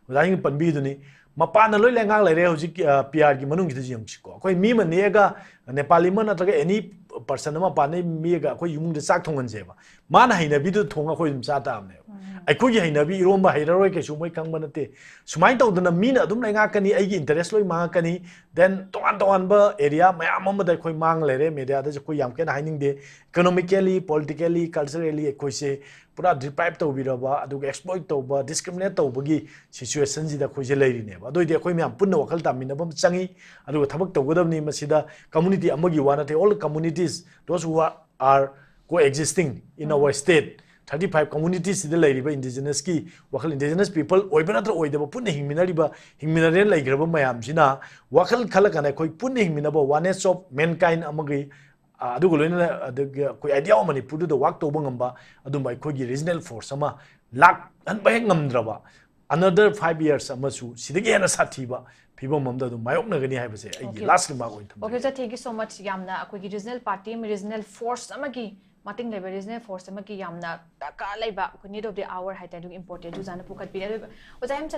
ꯑꯣꯖꯥꯁꯤꯡꯅ ꯄꯟꯕꯤꯗꯨꯅꯤ, ꯃꯄꯥꯟꯅ ꯂꯣꯏ ꯂꯩꯉꯥꯛ ꯂꯩꯔꯦ꯫ ꯍꯧꯖꯤꯛ, ꯑ, PRꯒꯤ ꯃꯅꯨꯡꯁꯤꯗ ꯌꯦꯡꯁꯤꯀꯣ, ꯑꯩꯈꯣꯏ ꯃꯤ ꯑꯃ ꯅꯦꯛꯑꯒ, ꯅꯦꯄꯥꯂꯤ ꯑꯃ ꯅꯠꯇ꯭ꯔꯒ any person ꯑꯃ ꯃꯄꯥꯟꯗꯒꯤ ꯃꯤꯒ ꯑꯩꯈꯣꯏ ꯏꯃꯨꯡꯗ ꯆꯥꯛ ꯊꯣꯡꯍꯟꯁꯦꯕ, ꯃꯥꯅ ꯍꯩꯅꯕꯤꯗꯨ ꯊꯣꯡꯉ ꯑꯩꯈꯣꯏ ꯑꯗꯨꯝ ꯆꯥ ꯇꯥꯕꯅꯦꯕ꯫ ꯑꯩꯈꯣꯏꯒꯤ ꯍꯩꯅꯕꯤ ꯏꯔꯣꯝꯕ ꯍꯩꯔꯔꯣꯏ ꯀꯩꯁꯨ ꯃꯣꯏ ꯈꯪꯕ ꯅꯠꯇꯦ꯫ ꯁꯨꯃꯥꯏꯅ ꯇꯧꯗꯅ ꯃꯤꯅ ꯑꯗꯨꯝ ꯂꯩꯉꯥꯛꯀꯅꯤ, ꯑꯩꯒꯤ interest ꯂꯣꯏ ꯃꯥꯡꯉꯛꯀꯅꯤ꯫ Then ꯇꯣꯉꯥꯟ ꯇꯣꯉꯥꯟꯕ area ꯃꯌꯥꯝ ꯑꯃꯗ ꯑꯩꯈꯣꯏ ꯃꯥꯡ ꯂꯩꯔꯦ꯫ Mediaꯗꯁꯨ ꯑꯩꯈꯣꯏ ꯌꯥꯝ ꯀꯟꯅ ꯍꯥꯏꯅꯤꯡꯗꯦ꯫ Economically, politically, culturally ꯑꯩꯈꯣꯏꯁꯦ ꯄꯨꯔꯥ deprive ꯇꯧꯕꯤꯔꯕ, ꯑꯗꯨꯒ exploit ꯇꯧꯕ, discriminate ꯇꯧꯕꯒꯤ situationꯁꯤꯗ ꯑꯩꯈꯣꯏꯁꯦ ꯂꯩꯔꯤꯅꯦꯕ꯫ ꯑꯗꯨ ꯑꯣꯏꯗꯤ ꯑꯩꯈꯣꯏ ꯃꯌꯥꯝ ꯄꯨꯟꯅ ꯋꯥꯈꯜ ꯇꯥꯃꯤꯟꯅꯕ ꯑꯃ ꯆꯪꯉꯤ, ꯑꯗꯨꯒ ꯊꯕꯛ ꯇꯧꯒꯗꯕꯅꯤ꯫ ꯃꯁꯤꯗ community ꯑꯃꯒꯤ ꯋꯥ ꯅꯠꯇꯦ, all communities, those who are, are coexisting in our state, thirty five communitiesꯁꯤꯗ ꯂꯩꯔꯤꯕ indigenousꯀꯤ ꯋꯥꯈꯜ, indigenous people ꯑꯣꯏꯕ ꯅꯠꯇ꯭ꯔ ꯑꯣꯏꯗꯕ, ꯄꯨꯟꯅ ꯍꯤꯡꯃꯤꯟꯅꯔꯤꯕ, ꯍꯤꯡꯃꯤꯟꯅꯔꯦꯅ ꯂꯩꯈ꯭ꯔꯕ ꯃꯌꯥꯝꯁꯤꯅ ꯋꯥꯈꯜ ꯈꯜꯂ ꯀꯥꯟꯗ ꯑꯩꯈꯣꯏ ꯄꯨꯟꯅ ꯍꯤꯡꯃꯤꯟꯅꯕ, oneness of mankind ꯑꯃꯒꯤ, ꯑ, ꯑꯗꯨꯒ ꯂꯣꯏꯅꯅ ꯑꯗꯒꯤ ꯑꯩꯈꯣꯏ idea of ꯃꯅꯤꯄꯨꯔꯗꯨꯗ work ꯇꯧꯕ ꯉꯝꯕ ꯑꯗꯨꯝꯕ ꯑꯩꯈꯣꯏꯒꯤ regional force ꯑꯃ ꯂꯥꯛꯍꯟꯕ ꯍꯦꯛ ꯉꯝꯗ꯭ꯔꯕ, another five years ꯑꯃꯁꯨ ꯁꯤꯗꯒꯤ ꯍꯦꯟꯅ ꯁꯥꯊꯤꯕ ꯐꯤꯕꯝ ꯑꯃꯗ ꯑꯗꯨꯝ ꯃꯥꯌꯣꯛꯅꯒꯅꯤ ꯍꯥꯏꯕꯁꯦ ꯑꯩꯒꯤ Okay. last remark ꯑꯣꯏꯅ ꯊꯝꯖꯒꯦ꯫ Okay, sir, thank you so much. ꯌꯥꯝꯅ ꯑꯩꯈꯣꯏꯒꯤ regional party ꯑꯃ, regional force ꯑꯃꯒꯤ ꯃꯇꯤꯡ ꯂꯩꯕ, regional force ꯑꯃꯒꯤ ꯌꯥꯝꯅ ꯗꯔꯀꯥꯔ ꯂꯩꯕ ꯑꯩꯈꯣꯏ need of the hour ꯍꯥꯏꯇꯥꯔꯦ, ꯑꯗꯨꯒꯤ importantꯁꯨ ꯑꯣꯖꯥꯅ ꯄꯨꯈꯠꯄꯤꯔꯦ꯫ ꯑꯗꯨꯒ ꯑꯣꯖꯥ ꯍꯦꯝꯆꯟ